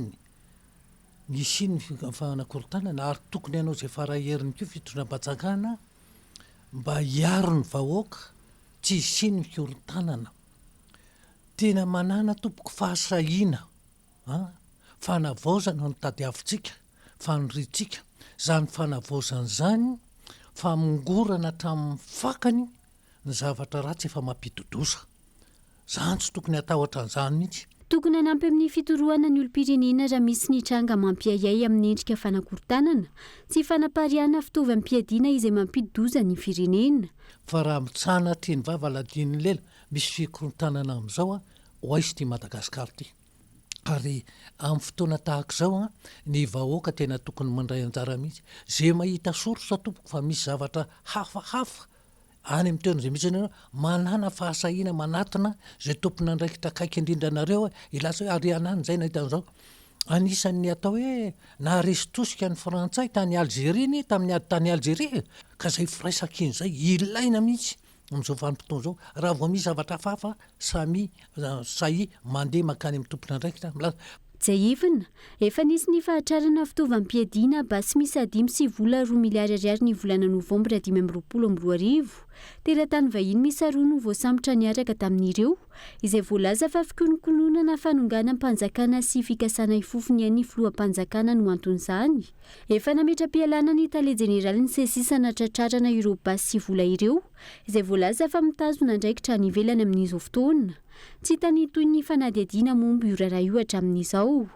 ny hisian'ny fanakorontanana ary tokony hanao izay fara heriny koa fitondram-panjakana mba hiaro ny vahoaka tsy hisian'ny fikorontanana. Tena manana tompoko fahasahiana an! Fanavaozana no tadiavintsika, faniriantsika. Izany fanavaozana izany, famongorana hatramin'ny fakany ny zavatra ratsy efa mampidi-doza. Izany tsy tokony hatahotra an'izany mihitsy. Tokony hanampy amin'ny fitorohana ny olom-pirenena raha misy ny tranga mampiahiahy amin'ny endrika fanakorontanana sy fanapariahana fitaovam-piadiana izay mampidi-doza ny firenena. Fa raha mitsanatria ny vava ladian'ny lela, misy fikorontanana amin'izao an, ho aiza ity Madagascar ity? Ary amin'ny fotoana tahaka izao an, ny vahoaka tena tokony mandray anjara mihitsy. Ze mahita source tompoko fa misy zavatra hafahafa any amin'ny toerana izay misy anareo, manàna fahasahiana manatona izay tompon'andraikitra akaiky indrindra anareo hilaza hoe ary anany izay nahita an'izao. Anisan'ny atao hoe naharesy tosika ny frantsay tany Algerie anie tamin'ny ady tany Algerie e! Ka izay firaisankina izay ilaina mihitsy. Amin'izao vanim-potoana izao, raha vao misy zavatra hafahafa, samia sahia mandeha mankany amin'ny tompon'andraikitra milaza. Tsiahivina, efa nisy ny fahatrarana fitaovam-piadiana basy miisa dimy sy vola roa miliara ariary ny volana novambra 2025. Teratany vahiny miisa roa no voasambotra niaraka tamin'ireo, izay voalaza fa fikonokononana fanonganam-panjakana sy fikasana hifofo ny ain'ny filoham-panjakana no anton'izany. Efa nametra-pialana ny tale jeneralin'ny Seces hanatratrarana ireo basy sy vola ireo, izay voalaza fa mitazona andraikitra any ivelany amin'izao fotoana. Tsy hita ny tohin'ny fanadihadiana momba io raharaha io hatramin'izao.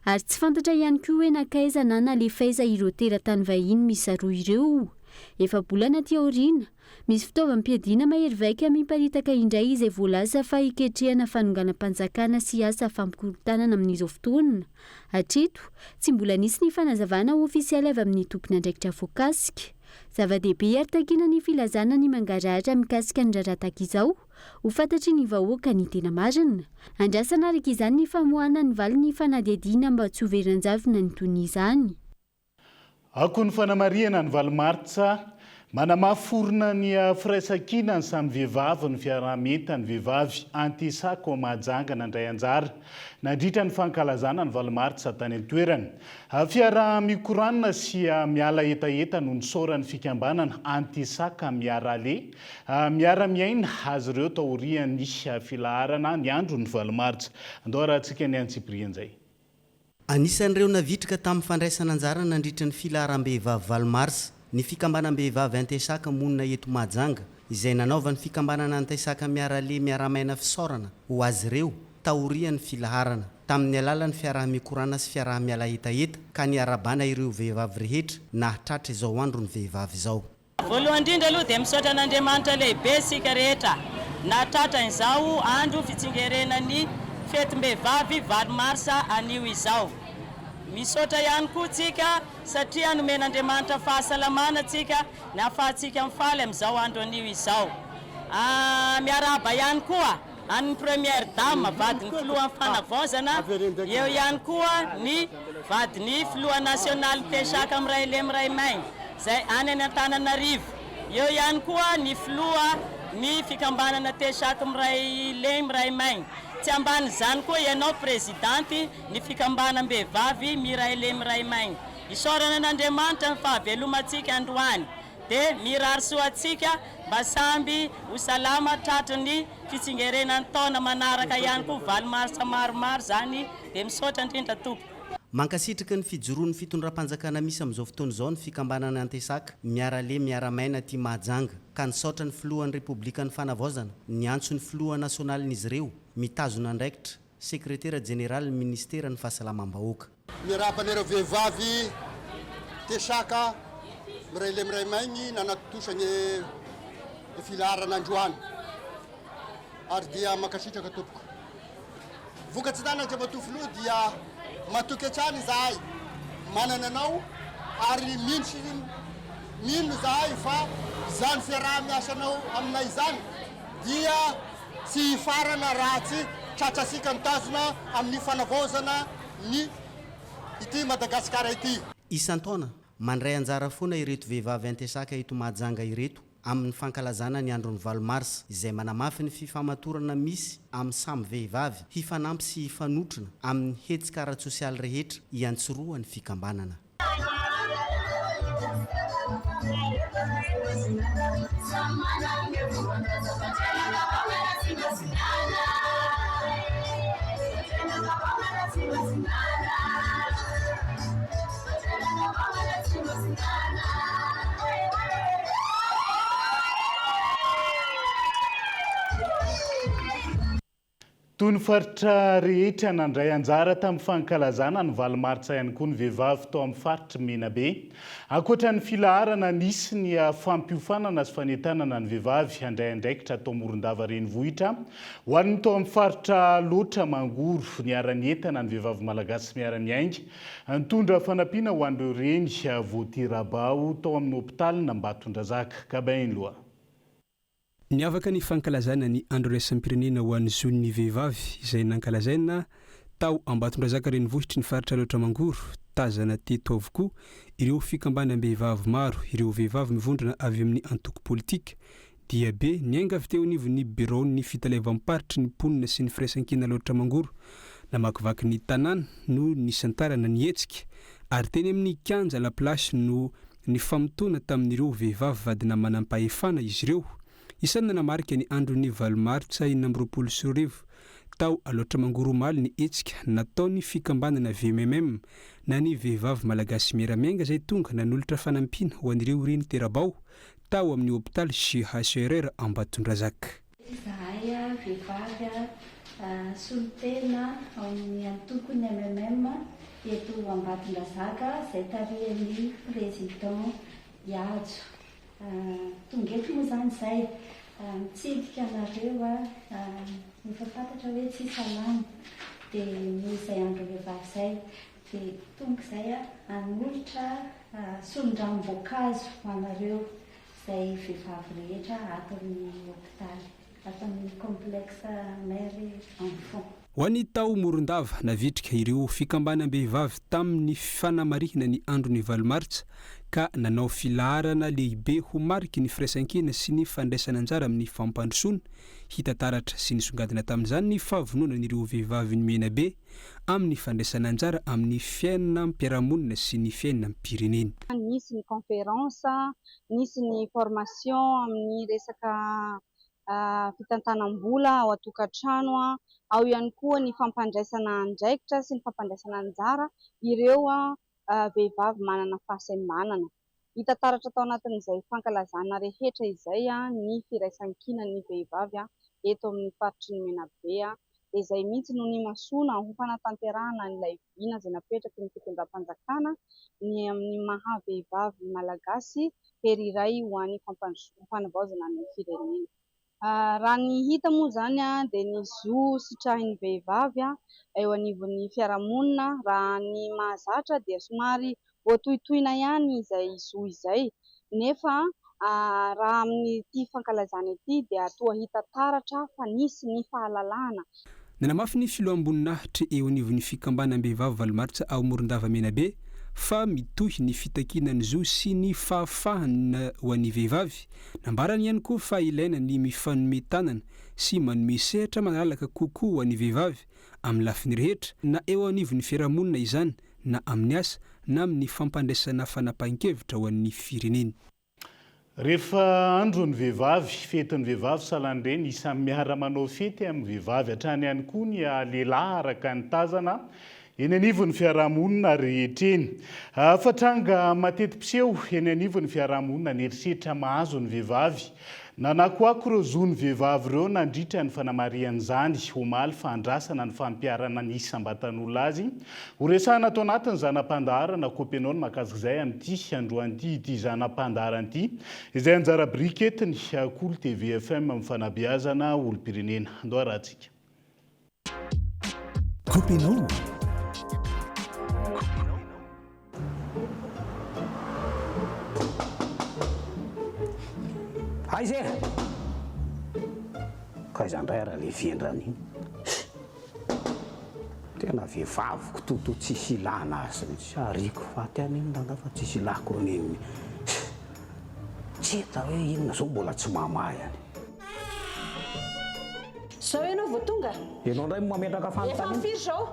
Ary tsy fantatra ihany koa hoe nankaiza na nalefa aiza ireo teratany vahiny miisa roa ireo. Efa-bolana aty aoriana, misy fitaovam-piadiana mahery vaika miparitaka indray izay voalaza fa iketrehana fanonganam-panjakana sy asa fampikorontanana amin'izao fotoana. Hatreto, tsy mbola nisy ny fanazavana ofisialy avy amin'ny tompon'andraikitra voakasika. Zava-dehibe ary takiana ny filazana ny mangarahara mikasika ny raharaha tahaka izao, ho fantatry ny vahoaka ny tena marina. Andrasana araka izany ny famoahana ny valin'ny fanadihadiana mba tsy ho very an-javona ny tohin'izany. Akon'ny fanamarihana ny valo martsa, manamafy orina ny firaisankina ny samy vehivavy ny fiaraha-mientan'ny vehivavy Anti-Sako Mahajanga nandray anjara nandritra ny fankalazana ny valo martsa tany an-toerana. Fiaraha-mikoranina sy miala hetaheta no nisaoran'ny fikambanana Anti-Saka Miarale miara-miaina azy ireo taorian'ny filaharana ny andron'ny valo martsa. Andao arahantsika ny antsipirian'izay. Anisan'ireo navitrika tamin'ny fandraisana anjara nandritra ny filaharam-behivavy valo marsa ny fikambanam-behivavy Antaisaka monina eto Mahajanga izay nanaovan'ny fikambanana Antaisaka Miarale Miaramaina fisaorana ho azy ireo taorian'ny filaharana tamin'ny alalan'ny fiaraha-mikorana sy fiaraha-miala hetaheta ka niarahabana ireo vehivavy rehetra nahatratra izao andron'ny vehivavy izao. Voalohany indrindra aloha dia misaotra an'Andriamanitra lehibe isika rehetra nahatratra izao andro fitsingerenan'ny fetim-behivavy valo marsa anio izao. Misaotra ihany koa tsika satria nomen'Andriamanitra fahasalamana tsika nahafahantsika mifaly amin'izao andro anio izao. Miarahaba ihany koa an'ny Première Dame vadin'ny Filohan'ny Fanavaozana, eo ihany koa ny vadin'ny Filoha Nasionaly Peshaka Mirailemiray izay any any Antananarivo, eo ihany koa ny Filoha ny fikambanana Teshaky Miray Leny Miray Main. Tsy ambanin'izany koa ianao Prezidanty ny fikambanam-behivavy Miray Leny Miray Main. Isaorana an'Andriamanitra ny fahavelomantsika androany. Dia mirary soa antsika mba samby ho salama tratry ny fitsingerenan'ny taona manaraka ihany koa valo marsa maromaro izany dia misaotra indrindra tompoko. Mankasitraka ny fijoroan'ny fitondram-panjakana misy amin'izao fotoana izao ny fikambanana Antesaka Miara-le Miara-maina aty Mahajanga ka nisaotra ny filohan'ny Repoblikan'ny Fanavaozana niantso ny filoha nasionalin'izy ireo mitazona andraikitra sekretera jeneralin'ny minisiteran'ny Fahasalamam-bahoaka. Miarahaba anareo vehivavy Tesaka miray lem miray maigny nanatontosa ny filaharana androany ary dia mankasitraka tompoko. Vokatr'izany Andriamatoa Filoha dia matoky hatrany izahay manana anao ary mino sy mino izahay fa izany fiaraha-miasanao aminay izany dia Tsy hifarana raha tsy tratrasika ny tanjona amin'ny fanavaozana ny ity Madagasikara ity. Isan-taona, mandray anjara foana ireto vehivavy Antesaka eto Mahajanga ireto amin'ny fankalazana ny andron'ny valo marsa, izay manamafy ny fifamatorana misy amin'ny samy vehivavy hifanampy sy hifanotrona amin'ny hetsika ara-tsosialy rehetra iantsorohan'ny fikambanana. Toy ny faritra rehetra, nandray anjara tamin'ny fankalazana ny valo martsa ihany koa ny vehivavy tao amin'ny faritr'i Menabe. Ankoatra ny filaharana, nisy ny fampiofanana sy fanentanana ny vehivavy handray andraikitra tao Morondava renivohitra. Ho an'ny tao amin'ny faritra Alaotra Mangoro, niara-nientana ny vehivavy malagasy miara-miainga, nitondra fanampiana ho an'ireo reny voatera-bao tao amin'ny hopitalin'Ambatondrazaka. Gabin Loa. Niavaka ny fankalazana ny Andro iraisam-pirenena ho an'ny zon'ny vehivavy izay nankalazaina tao Ambatondrazaka renivohitry ny faritra Alaotra Mangoro. Tazana teto avokoa ireo fikambanam-behivavy maro, ireo vehivavy mivondrona avy amin'ny antoko politika. Diabe niainga avy teo anivon'ny biraon'ny fitaleavam-paritry ny mponina sy ny firaisankina Alaotra Mangoro namakivaky ny tanàna no nisantarana ny hetsika ary teny amin'ny kianja La Place no Nifamotoana tamin'ireo vehivavy vadina manampahefana izy ireo. Isan'ny nanamarika ny andron'ny valo martsa 2026 tao Alaotra Mangoro omaly ny hetsika nataon'ny fikambanana VMMM na ny Vehivavy Malagasy Miara-Miainga izay tonga nanolotra fanampiana ho an'ireo reny tera-bao tao amin'ny hopitaly CHRR Ambatondrazaka. Izahay vehivavy solontena ao amin'ny antokon'ny MMM eto Ambatondrazaka izay tarihan'ny Président Ihajo. Tonga eto moa izany izay mitsidika anareo, efa fantatra hoe tsy salama dia noho izay andro vehivavy izay dia tonga izay hanolotra solon-dranom-boankazo ho anareo. Izay vehivavy rehetra ato amin'ny hopitaly, ato amin'ny complexe mère et enfant. Ho an'ny tao Morondava, navitrika ireo fikambanam-behivavy tamin'ny fanamarihina ny andron'ny valo martsa ka nanao filaharana lehibe ho mariky ny firaisankina sy ny fandraisana anjara amin'ny fampandrosoana. Hita taratra sy nisongadina tamin'izany ny fahavononan'ireo vehivavin'i Menabe amin'ny fandraisana anjara amin'ny fiainam-piarahamonina sy ny fiainam-pirenena. Nisy ny conférence, nisy ny formation amin'ny resaka fitantanam-bola ao an-tokantrano, ao ihany koa ny fampandraisana andraikitra sy ny fampandraisana anjara ireo vehivavy manana fahasembanana. Hita taratra tao anatin'izay fankalazana rehetra izay ny firaisankinan'ny vehivavy eto amin'ny faritry ny Menabe. Dia izay mihitsy no nimasoana ho fanatanterahana an'ilay vina izay napetraky ny fitondram-panjakana ny amin'ny maha vehivavy malagasy hery iray ho an'ny fanavaozana ny firenena. Raha ny hita moa izany dia ny zo sitrahin'ny vehivavy eo anivon'ny fiarahamonina raha ny mahazatra dia somary voatohintohina ihany izay zo izay nefa raha amin'ity fankalazana ity dia toa hita taratra fa nisy ny fahalalahana. Nanamafy ny filoham-boninahitry eo anivon'ny fikambanam-behivavy valo martsa ao Morondava Menabe fa mitohy ny fitakiana ny zo sy ny fahafahana ho an'ny vehivavy. Nambarany ihany koa fa ilaina ny mifanome tanana sy manome sehatra malalaka kokoa ho an'ny vehivavy amin'ny lafiny rehetra, na eo anivon'ny fiarahamonina izany na amin'ny asa na amin'ny fampandraisana fanapahan-kevitra ho an'ny firenena. Rehefa andron'ny vehivavy, fetin'ny vehivavy salan'ireny, isan'ny miara-manao fety amin'ny vehivavy hatrany ihany koa ny lehilahy araka ny tazana eny anivon'ny fiarahamonina rehetra eny. Fa tranga mateti-piseho eny anivon'ny fiarahamonina ny herisetra mahazo ny vehivavy. Nanakoako ireo zon'ny vehivavy ireo nandritra ny fanamarihana izany omaly fa andrasana ny fampiharana ny isam-batan'olona azy Ho resahana ato anatin'ny zana-pandaharana Kopenao ny mahakasika izay amin'ity androany ity ity zana-pandaharana ity izay anjara biriky entiny Kolo TV FM amin'ny fanabeazana olom-pirenena. Andao arahantsika. Kopenao. Aiza e? K'aiza indray ary le vendrana iny? Tena vehivaviko toto tsisy ilana azy mihitsy. Ariako faty any iny rangahy fa tsisy ilako an'iny. Tsy hita hoe inona zao mbola tsy mamaha ihany. Zao ianao vao tonga? Ianao indray no mametraka Efa fanontaniana. firy zao?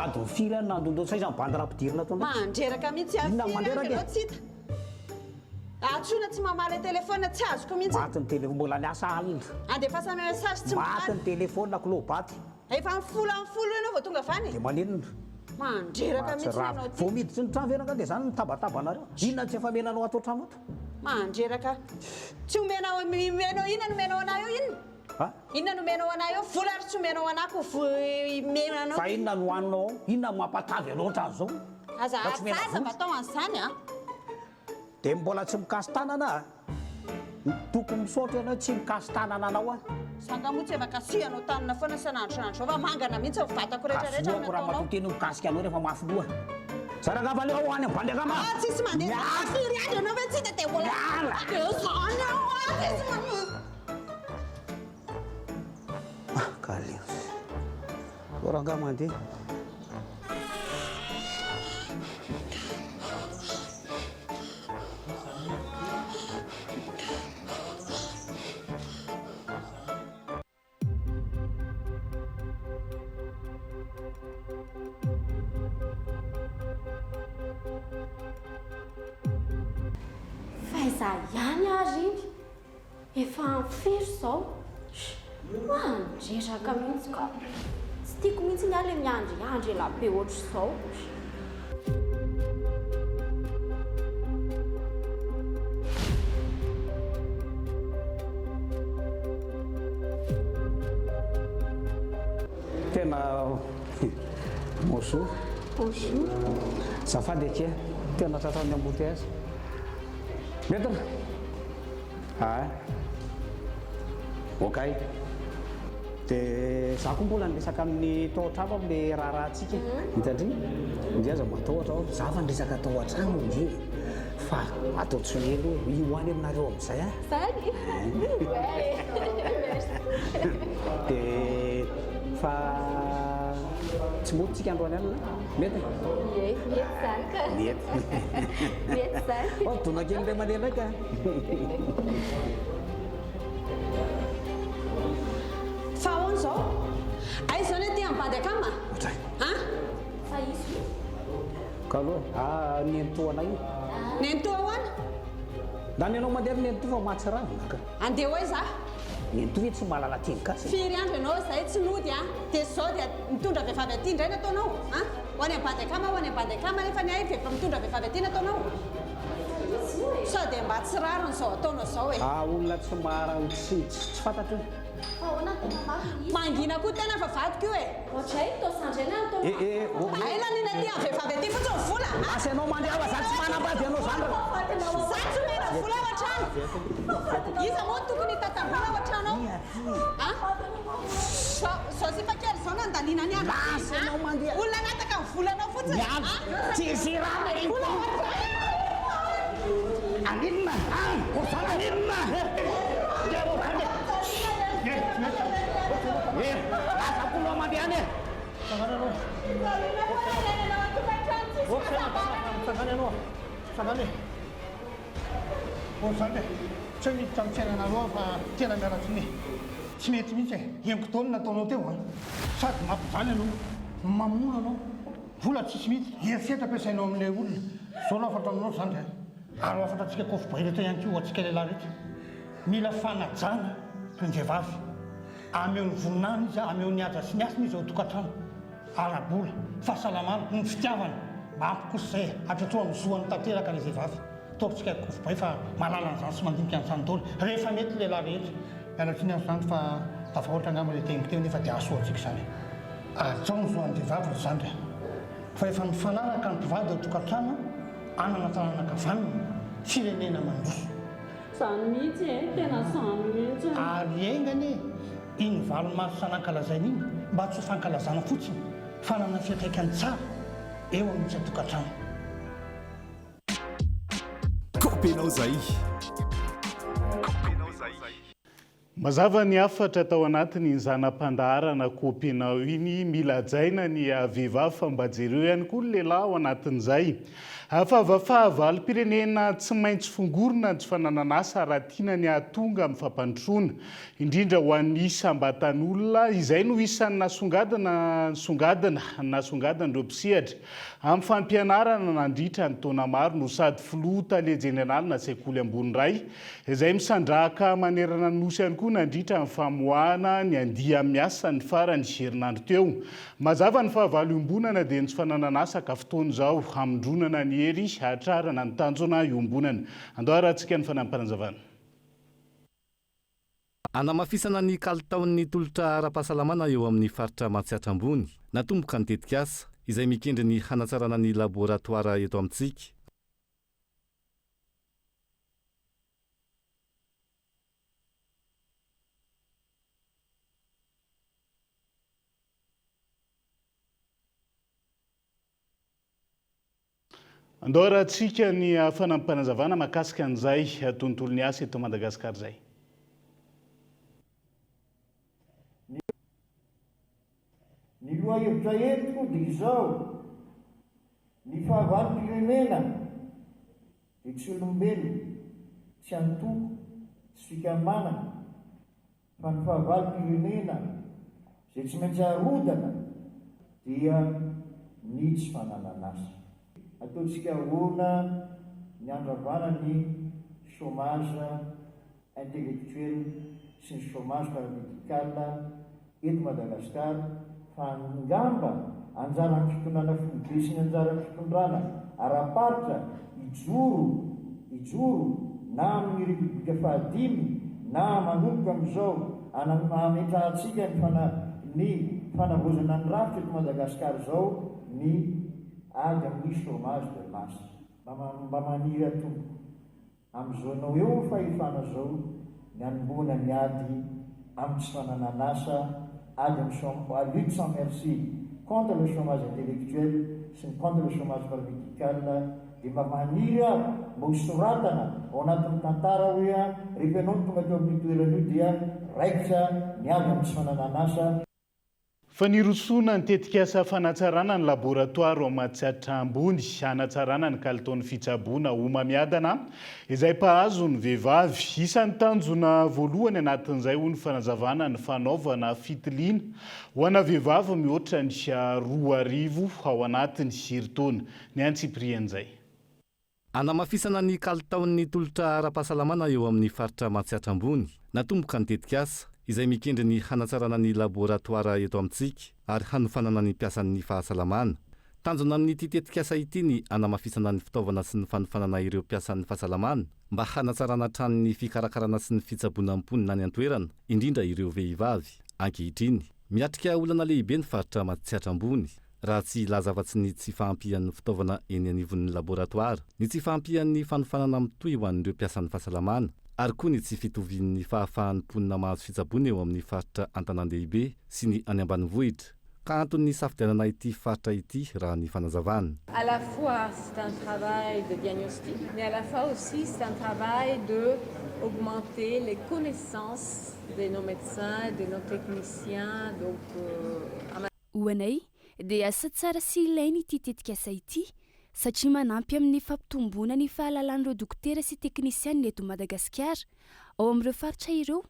Adiny firy any nandondona sa iza ny bandy nampidirina ato indray? Mandreraka mihitsy aho. Inona no Firy andro mandreraka e? ianao tsy hita? Antsoina tsy mamaly telephone tsy azoko mihitsy. Maty ny telephone mbola niasa alina. Andefasana message tsy Maty mamaly. ny telephone kilobaty. Efa amin'ny folo amin'ny folo ianao vao tonga avy any e. Dia maninona? Mandreraka mihitsy ianao ity. Vao miditry ny trano ve ianao dia izany no mitabataba anareo? Inona no tsy efa amenanao ato an-trano ato? Mandreraka. Tsy omenao omenao inona no omenao anah eo inona? Ha? Inona no omenao anah eo? Vola ary tsy omenao anah ko omenao. Fa inona no hohaninao ao? Inona no mampatavy anao ohatran'izao? Aza Fa tsy omena aza vola. mba atao an'izany a. Dia mbola tsy mikasi-tanana a! Tokony misaotra ianao tsy mikasi-tanana anao aho. Za nga moa tsy efa kasihanao tanana foana isan'andro isan'andro zao fa mangana mihitsy ny vatako rehetra rehetra Kasohako ny ramatoa ataonao. teny mikasika anao rehefa mafy loha. Za rangahy fa aleo aho any ambany akama. Ah tsisy mandeha Miala. firy andro ianao ve tsy hita dia mbola. Miala. Eo zany aho ah tsisy mandeha. Ah kaleo. Zao rangahy mandeha. F'aiza ihany ary iny? Efa ampy firy izao? Mandreraka mihitsy ka. Tsy tiako mihitsy ny ahy ilay miandriandry ela be ohatr'izao. Tena bonjour. Bonjour. Azafady akia, tena tratran'ny embouteillage. Maître. Ah. Ok. Dia za koa mbola niresaka amin'ny tao an-trano amin'ilay raharahantsika e. Hitandry? Ndry aza matahotra aho, za fa niresaka tao an-trano ndry e. Fa atao tsy ho ela io, io any aminareo amin'izay an. Zany? Ouais. Merci. Dia fa tsy mody tsika androany alina? Mety? Ie, mety zany ka. Mety. Mety zany. Oh, dona kely indray mandeha indray ka. Fa ahoana izao? Aiza izao ny aty amin'ny bandy akama? Ohatray. An? Fa izy io. Ka aloha, ah, nenitoanay io. Nenitoa ahoana? Lany ianao mandeha ry nenitoa fa mahatsiravina ka. Andeha ho aiza aho? Nenitoa ve tsy mahalala teny gasy e? Firy andro ianao izay tsy nody an? Dia izao dia mitondra vehivavy aty indray ny ataonao an? Ho any ambady akama, ho any ambady akama nefa ny ahy ve mitondra vehivavy aty ny ataonao? Sao dia mba tsy rariny izao ataonao izao e? Ah olona tsy mahara tsy tsy fantatro e. Fa ahoana ny tena marina izy? Mangina koa tena fa vadiko io e! Ohatray, toa sandry aina ny taona Eh eh oh. Hay laniana aty amin'ny vehivavy aty fotsiny ny vola an! Lasa ianao mandeha fa za tsy manambady anao zany ra. Za tsy omena vola ao an-trano! Iza moa no tokony hitantam-bola ao an-trano ao? An? Zao zao sipa kely zao no andaniana ny andro Lasa ianao mandeha. Olona hangataka ny volanao fotsiny Miala. an! Tsisy rano e. Vola ao an-trano. Aninona? An! Aninona? Eh, lasa koa anao mandeha any e. Mitsangana ianao. Mitsangana ianao. Mitsangana e. Ohatr'izany e. Tsy hoe miditra amin'ny fiainanareo aho fa tena miala tsiny e. Tsy mety mihitsy e. Henoko daholo ny nataonao teo an. Sady mampijaly anao, mamono anao. Vola tsisy mihitsy. Herisetra ampiasainao amin'ilay olona. Izao no hafatra aminao ry zandry a. Ary ho hafatra antsika kofboay rehetra ihany koa ho antsika lehilahy rehetra, mila fanajana ny vehivavy. Ameo ny voninahiny izy, ameo ny haja sy ny hasiny izy ao an-tokantrano. Ara-bola, fahasalamana, ny fitiavana. Mba ampy kosa izay e. Hatreto amin'ny zoany tanteraka ilay vehivavy. Ataoko tsika kofboay fa mahalala an'izany sy mandinika an'izany daholo. Rehefa mety ny lehilahy rehetra. Miala tsiny aho zandry fa tafahoatra angamba ilay teniko teo nefa dia hahasoa antsika izany e. Hajao ny zoan'ny vehivavy ry zandry a. Fa efa mifanaraka ny mpivady ao tokantrano hanana taranaka vanona, firenena mandroso. Zany mihitsy e, tena zany mihitsy. Ary enga anie iny 8 marsa nankalazaina iny mba tsy ho fankalazana fotsiny fa hanana fiantraikany tsara eo amin'ny isan-tokantrano. Kaopenao zay. Mazava ny hafatra tao anatin'iny zana-pandaharana Kopenao iny, mila hajaina ny vehivavy fa mba jereo ihany koa ny lehilahy ao anatin'izay. Fa fahavalom-pirenena tsy maintsy fongorina ny tsy fananan'asa raha tiana ny hahatonga amin'ny fampandrosoana, indrindra ho an'ny isam-batan'olona, izay no isan'ny nasongadina nisongadina nasongadin'ireo mpisehatra amin'ny fampianarana nandritra ny taona maro no sady filoha tale jeneralina sekoly ambony iray Izay misandrahaka manerana ny Nosy ihany koa nandritra ny famoahana ny andiam-miasa ny farany herinandro teo. Mazava ny fahavalo iombonana dia ny tsy fananan'asa ka fotoana izao hamondronana ny hery hahatrarana ny tanjona iombonana. Andao harahantsika ny fanampinazavana. Hanamafisana ny kalitaon'ny tolotra ara-pahasalamana eo amin'ny faritra Matsiatra Ambony. Natomboka ny tetikasa, izay mikendry ny hanatsarana ny laboratoara eto amintsika. Andao arahantsika ny fanampim-panazavana mahakasika an'izay tontolon'ny asa eto Madagasikara izay. Ny lohahevitra entiko dia izao, ny fahavalom-pirenena dia tsy olombelona, tsy antoko, tsy fikambanana, fa ny fahavalom-pirenena izay tsy maintsy arodana dia ny tsy fananan'asa. Ataontsika ahoana ny handravana ny chômage intellectuel sy ny chômage paramédical eto Madagascar fa angamba anjaran'ny fitondrana foibe sy ny anjaran'ny fitondrana ara-paritra hijoro hijoro na amin'ny Repoblika fahadimy na manomboka amin'izao ametrahantsika ny fana ny fanavaozana ny rafitra eto Madagascar izao ny ady amin'ny chômage de masse. Mba maniry aho tompoko. Amin'izao anao eo amin'ny fahefana izao ny hanombohana ny ady amin'ny tsy fananan'asa, ady amin'ny chom, lutte sans merci contre le chômage intellectuel sy ny contre le chômage paramédical dia mba maniry aho mba ho soratana ao anatin'ny tantara hoe rehefa ianao no tonga teo amin'io toerana io dia raikitra ny ady amin'ny tsy fananan'asa. Fa nirosoana ny tetikasa fanatsarana ny laboratoara ao Matsiatra Ambony, hanatsarana ny kalitaon'ny fitsaboana homamiadana izay mpahazo ny vehivavy. Isan'ny tanjona voalohany anatin'izay hoy ny fanazavana ny fanaovana fitiliana ho ana vehivavy mihoatra ny 2000 ao anatin'ny herintaona. Ny antsipirian'izay. Hanamafisana ny kalitaon'ny tolotra ara-pahasalamana eo amin'ny faritra Matsiatra Ambony. Natomboka ny tetikasa, izay mikendry ny hanatsarana ny laboratoara eto amintsika ary hanofanana ny mpiasan'ny fahasalamana. Tanjona amin'ity tetikasa ity ny hanamafisana ny fitaovana sy ny fanofanana ireo mpiasan'ny fahasalamana mba hanatsarana hatrany ny fikarakarana sy ny fitsaboana mponina any an-toerana, indrindra ireo vehivavy. Ankehitriny, miatrika olana lehibe ny faritra Matsiatra Ambony. raha tsy hilaza afa-tsy ny tsy fahampian'ny fitaovana eny anivon'ny laboratoara, ny tsy fahampian'ny fanofanana mitohy ho an'ireo mpiasan'ny fahasalamana, ary koa ny tsy fitovian'ny fahafahan'ny mponina mahazo fitsaboana eo amin'ny faritra an-tanàn-dehibe sy ny any ambanivohitra, ka antony nisafidianana ity faritra ity raha ny fanazavana. À la fois c'est un travail de diagnostic mais à la fois aussi c'est un travail de augmenter les connaissances de nos médecins, de nos techniciens donc Ho anay dia asa tsara sy ilaina ity tetikasa ity satria manampy amin'ny fampitomboana ny fahalalan'ireo dokotera sy teknisianina eto Madagasikara. Ao amin'ireo faritra ireo,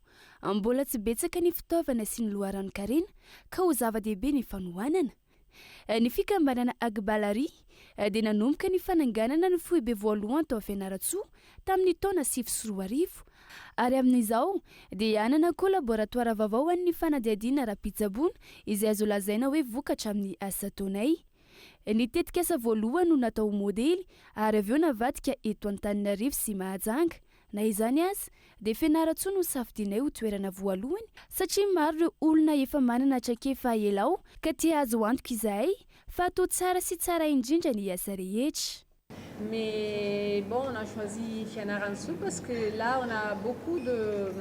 mbola tsy betsaka ny fitaovana sy ny loharanon-karena ka ho zava-dehibe ny fanohanana. Ny fikambanana Agbalari dia nanomboka ny fananganana ny foibe voalohany tao Fianarantsoa tamin'ny taona 2009 ary amin'izao dia hanana koa laboratoara vaovao ho an'ny fanadihadiana ara-pitsaboana izay azo lazaina hoe vokatra amin'ny asa ataonay. Ny tetikasa voalohany no natao ho modely ary avy eo navadika eto Antananarivo sy Mahajanga. Na izany aza, dia Fianarantsoa no safidianay ho toerana voalohany satria maro ireo olona efa manana traikefa ela ao ka te hahazo antoka izahay fa atao tsara sy tsara indrindra ny asa rehetra. Mais bon, on a choisi Fianarantsoa parce que là on a beaucoup de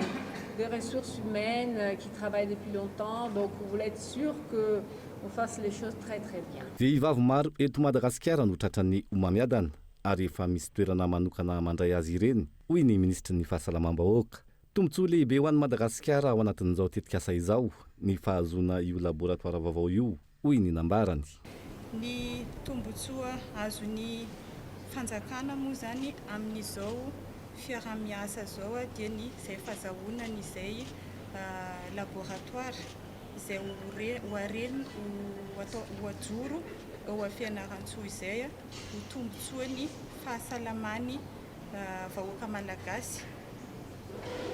de ressources humaines qui travaillent depuis longtemps donc on voulait être sûr que on fasse les choses très très bien. Vehivavy maro eto Madagasikara no tratran'ny homamiadana ary efa misy toerana manokana mandray azy ireny, hoy ny minisitry ny Fahasalamam-bahoaka. Tombontsoa lehibe ho an'i Madagasikara ao anatin'izao tetikasa izao ny fahazoana io laboratoara vaovao io, hoy ny nambarany. Ny tombontsoa azon'ny fanjakana moa izany amin'izao fiaraha-miasa izao dia ny izay fazahoana an'izay laboratoara izay ho arenina, ho atao, ho ajoro eo Fianarantsoa izay ho tombontsoan'ny fahasalaman'ny vahoaka malagasy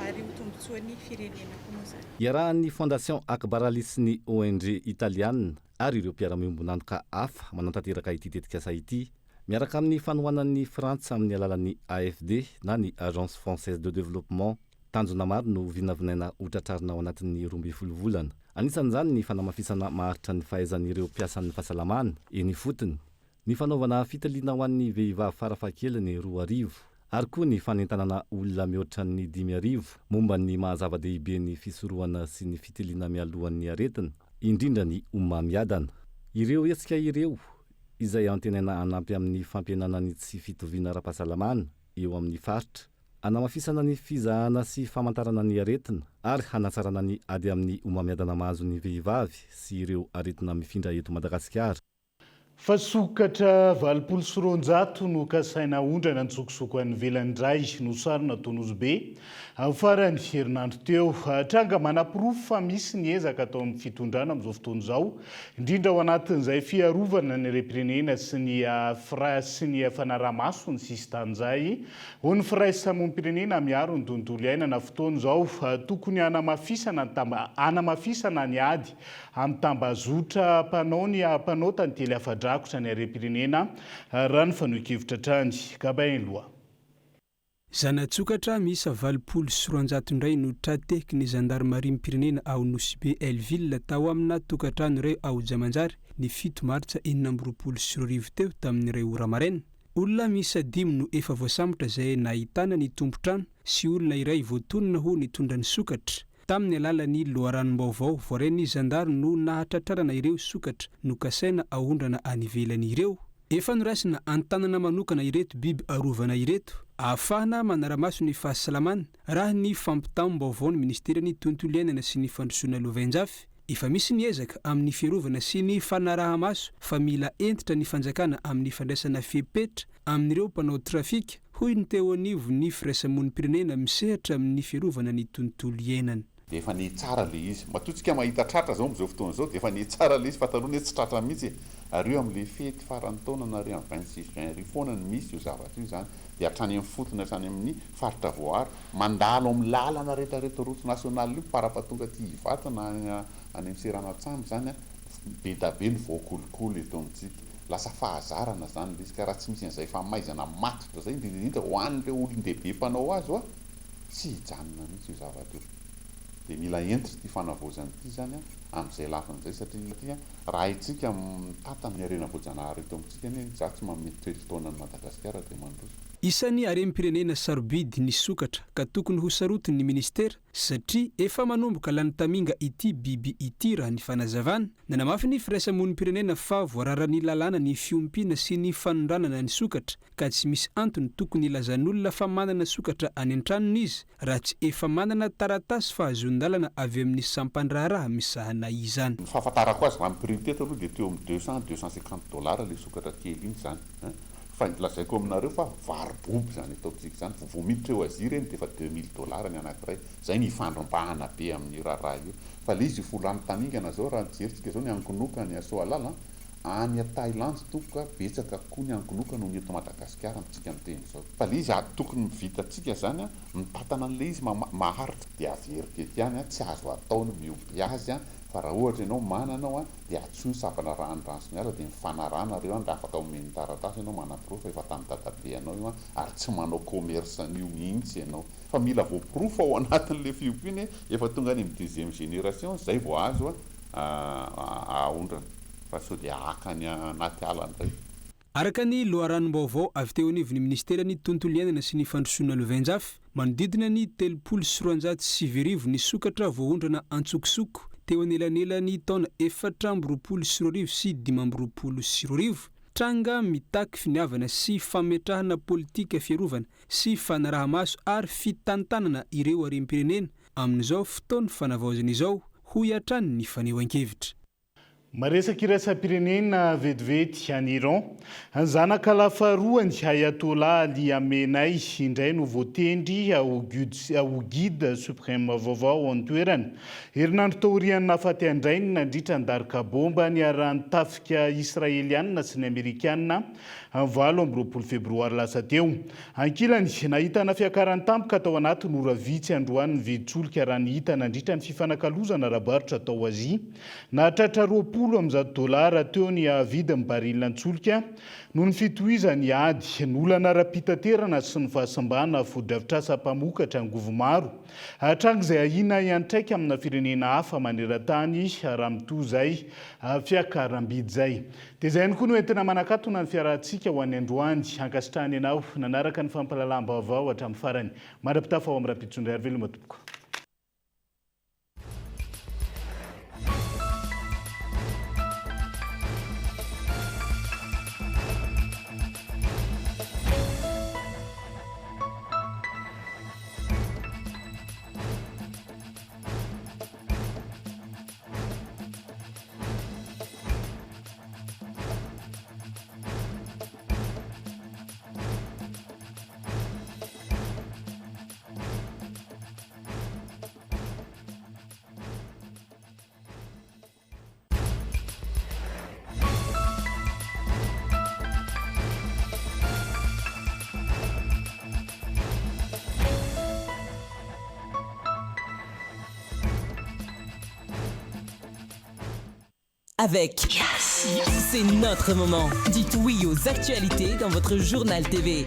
ary ho tombontsoan'ny firenena koa moa izany. Iarahan'ny Fondation Akbaraly sy ny ONG Italiana ary ireo mpiara-miombon'antoka hafa manatanteraka ity tetikasa ity, miaraka amin'ny fanohanan'ny Frantsa amin'ny alalan'ny AFD na ny Agence Française de Développement. Tanjona maro no vinavinaina hotratrarina ao anatin'ny 12 volana. Anisan'izany ny fanamafisana maharitra ny fahaizan'ireo mpiasan'ny fahasalamana eny ifotony, ny fanaovana fitiliana ho an'ny vehivavy farafahakeliny 2000, ary koa ny fanentanana olona mihoatra ny 5000 momba ny maha zava-dehibe ny fisorohana sy ny fitiliana mialohan'ny aretina, indrindra ny homamiadana. Ireo hetsika ireo, izay antenaina hanampy amin'ny fampihenana ny tsy fitoviana ara-pahasalamana eo amin'ny faritra, hanamafisana ny fizahana sy famantarana ny aretina ary hanatsarana ny ady amin'ny homamiadana mahazo ny vehivavy sy ireo aretina mifindra eto Madagasikara. Fa sokatra 280 no kasaina haondrana an-tsokosoko any ivelany indray no sarona tao Nosy Be faran'ny herinandro teo. Tranga manaporofo fa misy ny ezaka ataon'ny fitondrana amin'izao fotoana izao, indrindra ao anatin'izay fiarovana ny harem-pirenena sy ny sy ny fanaraha-maso ny sisintany izay, hoy ny firaisamonim-pirenena miaro ny tontolo iainana. Fotoana izao tokony hanamafisana ny hanamafisana ny ady Amin'ny tambazotra mpanao ny mpanao tantely afa-drakotra ny harem-pirenena, raha ny fanohin-kevitra hatrany. Gabin Eloi. Zana-tsokatra miisa 280 indray no tra-tehiky ny zandarimariam-pirenena ao Nosy Be Hell-Ville tao amina tokantrano iray ao Jamanjary ny 7 martsa 2026 teo tamin'ny iray ora maraina. Olona miisa dimy no efa voasambotra izay nahitana ny tompon-trano sy olona iray voatonona ho nitondra ny sokatra. Tamin'ny alalan'ny loharanom-baovao voarain'ny zandary no nahatratrarana ireo sokatra nokasaina aondrana any ivelany ireo. Efa noraisina an-tanana manokana ireto biby arovana ireto, ahafahana manara-maso ny fahasalamany, raha ny fampitam-baovaon'ny minisiteran'ny Tontolo iainana sy ny fandrosoana lovainjafy. Efa misy ny ezaka amin'ny fiarovana sy ny fanaraha-maso fa mila hentitra ny fanjakana amin'ny fandraisana fepetra amin'ireo mpanao trafika, hoy ny teo anivon'ny firaisamonim-pirenena misehatra amin'ny fiarovana ny tontolo iainana. Dia efa niha-tsara ilay izy. Matoa tsika mahita tratra izao amin'izao fotoana izao dia efa niha-tsara ilay izy fa taloha anie tsy tratra mihitsy e. Ary io amin'ilay fety faran'ny taona na ry amin'ny 26 juin ry foana no misy io zavatra io izany. Dia hatrany amin'ny fotony hatrany amin'ny faritra voaaro. Mandalo amin'ny lalana rehetra rehetra route nationale io fara-pahatonga aty Ivato na any amin'ny seranan-tsambo izany an, be da be ny voakolikoly eto amintsika. Lasa fahazarana izany ilay izy ka raha tsy misy an'izay famaizana matotra izay, indrindra indrindra ho an'ireo olon-dehibe mpanao azy hoa, tsy hijanona mihitsy io zavatra io. Dia mila hentitra ity fanavaozana ity izany an, amin'izay lafiny izay satria raha haintsika mitantana ny harena voajanahary eto amintsika anie, izaho tsy manome telo taona an'i Madagasikara dia mandroso. Isan'ny harem-pirenena sarobidy ny sokatra ka tokony ho sarotin'ny minisitera satria efa manomboka lany taminga ity biby ity raha ny fanazavana. Nanamafy ny firaisamonim-pirenena fa voararan'ny lalàna ny fiompiana sy ny fanondranana ny sokatra ka tsy misy antony tokony hilazan'olona fa manana sokatra any an-tranony izy raha tsy efa manana taratasy fahazoan-dalana avy amin'ny sampan-draharaha misahana izany. Ny fahafantarako azy raha ny prix teto aloha dia teo amin'ny 200 250 dollars ilay sokatra kely iny izany an! Fa lazaiko aminareo fa varo-bobo izany ataontsika izany, vao miditra eo Asie ireny dia efa 2000 dollars ny anankiray, izay ny ifandrombahana be amin'io raharaha io. Fa ilay izy io folany tamingana izao raha jerintsika izao ny Ankonoka, ny Soalala an! Any Thaïlande tompoko a, betsaka kokoa ny angonoka noho ny eto Madagasikara amintsika miteny izao. Fa le izy tokony vitantsika zany a, mitantana an'le izy maharitra dia averiko eto ihany a, tsy azo atao ny miompy azy a, fa raha ohatra ianao manana ao a, dia antsoy ny sampana rano rano sy ny ala dia mifanaraha nareo any raha afaka omeny taratasy ianao manaporofo fa efa tany dadabe anao io a, ary tsy manao commerce an'io mihitsy ianao. Fa mila voaporofo ao anatin'le fiompiana hoe efa tonga any amin'ny deuxième génération zay vao azo aondrana fa sao dia haka any anaty ala indray. Araka ny loharanom-baovao avy teo anivon'ny minisiteran'ny Tontolo iainana sy ny fandrosoana lovainjafy, manodidina ny 1930 ny sokatra voaondrana antsokosoko teo anelanelan'ny taona 2024 sy 2025. Tranga mitaky finiavana sy fametrahana politika fiarovana sy fanaraha-maso ary fitantanana ireo harem-pirenena amin'izao fotoan'ny fanavaozana izao, hoy hatrany ny fanehoan-kevitra. Maresaka iraisam-pirenena vetivety any Iran. Ny zanaka lahy faharoany, Ayatollah Ali Khamenei, indray no voatendry ho guide suprême vaovao ao an-toerana. Herinandro taorian'ny nahafaty an-drainy nandritra ny daroka baomba niarahan'ny tafika Israelianina sy ny Amerikana ny 28 febroary lasa teo. Ankilany, nahitana fiakarany tampoka tao anatin'ny ora vitsy androany ny vidin-tsolika raha ny hita nandritra ny fifanakalozana ara-barotra tao Azia. Nahatratra 120 dolara teo ny vidin'ny barila-tsolika noho ny fitohizan'ny ady, ny olana ara-pitaterana sy ny fahasimbana fotodrafitrasa mpamokatra angovo maro. Tranga izay ahiana hiantraika amina firenena hafa maneran-tany raha mitohy izay fiakaram-bidy izay. Dia izay ihany koa no entina manakatona ny fiarahantsika ho an'ny androany. Ankasitrahana ianao nanaraka ny fampahalalam-baovao hatramin'ny farany. Mandra-pitafa ao amin'ny rahampitso indray ary veloma tompoko. Avec Yes. C'est notre moment. Dites oui aux actualités dans votre journal TV.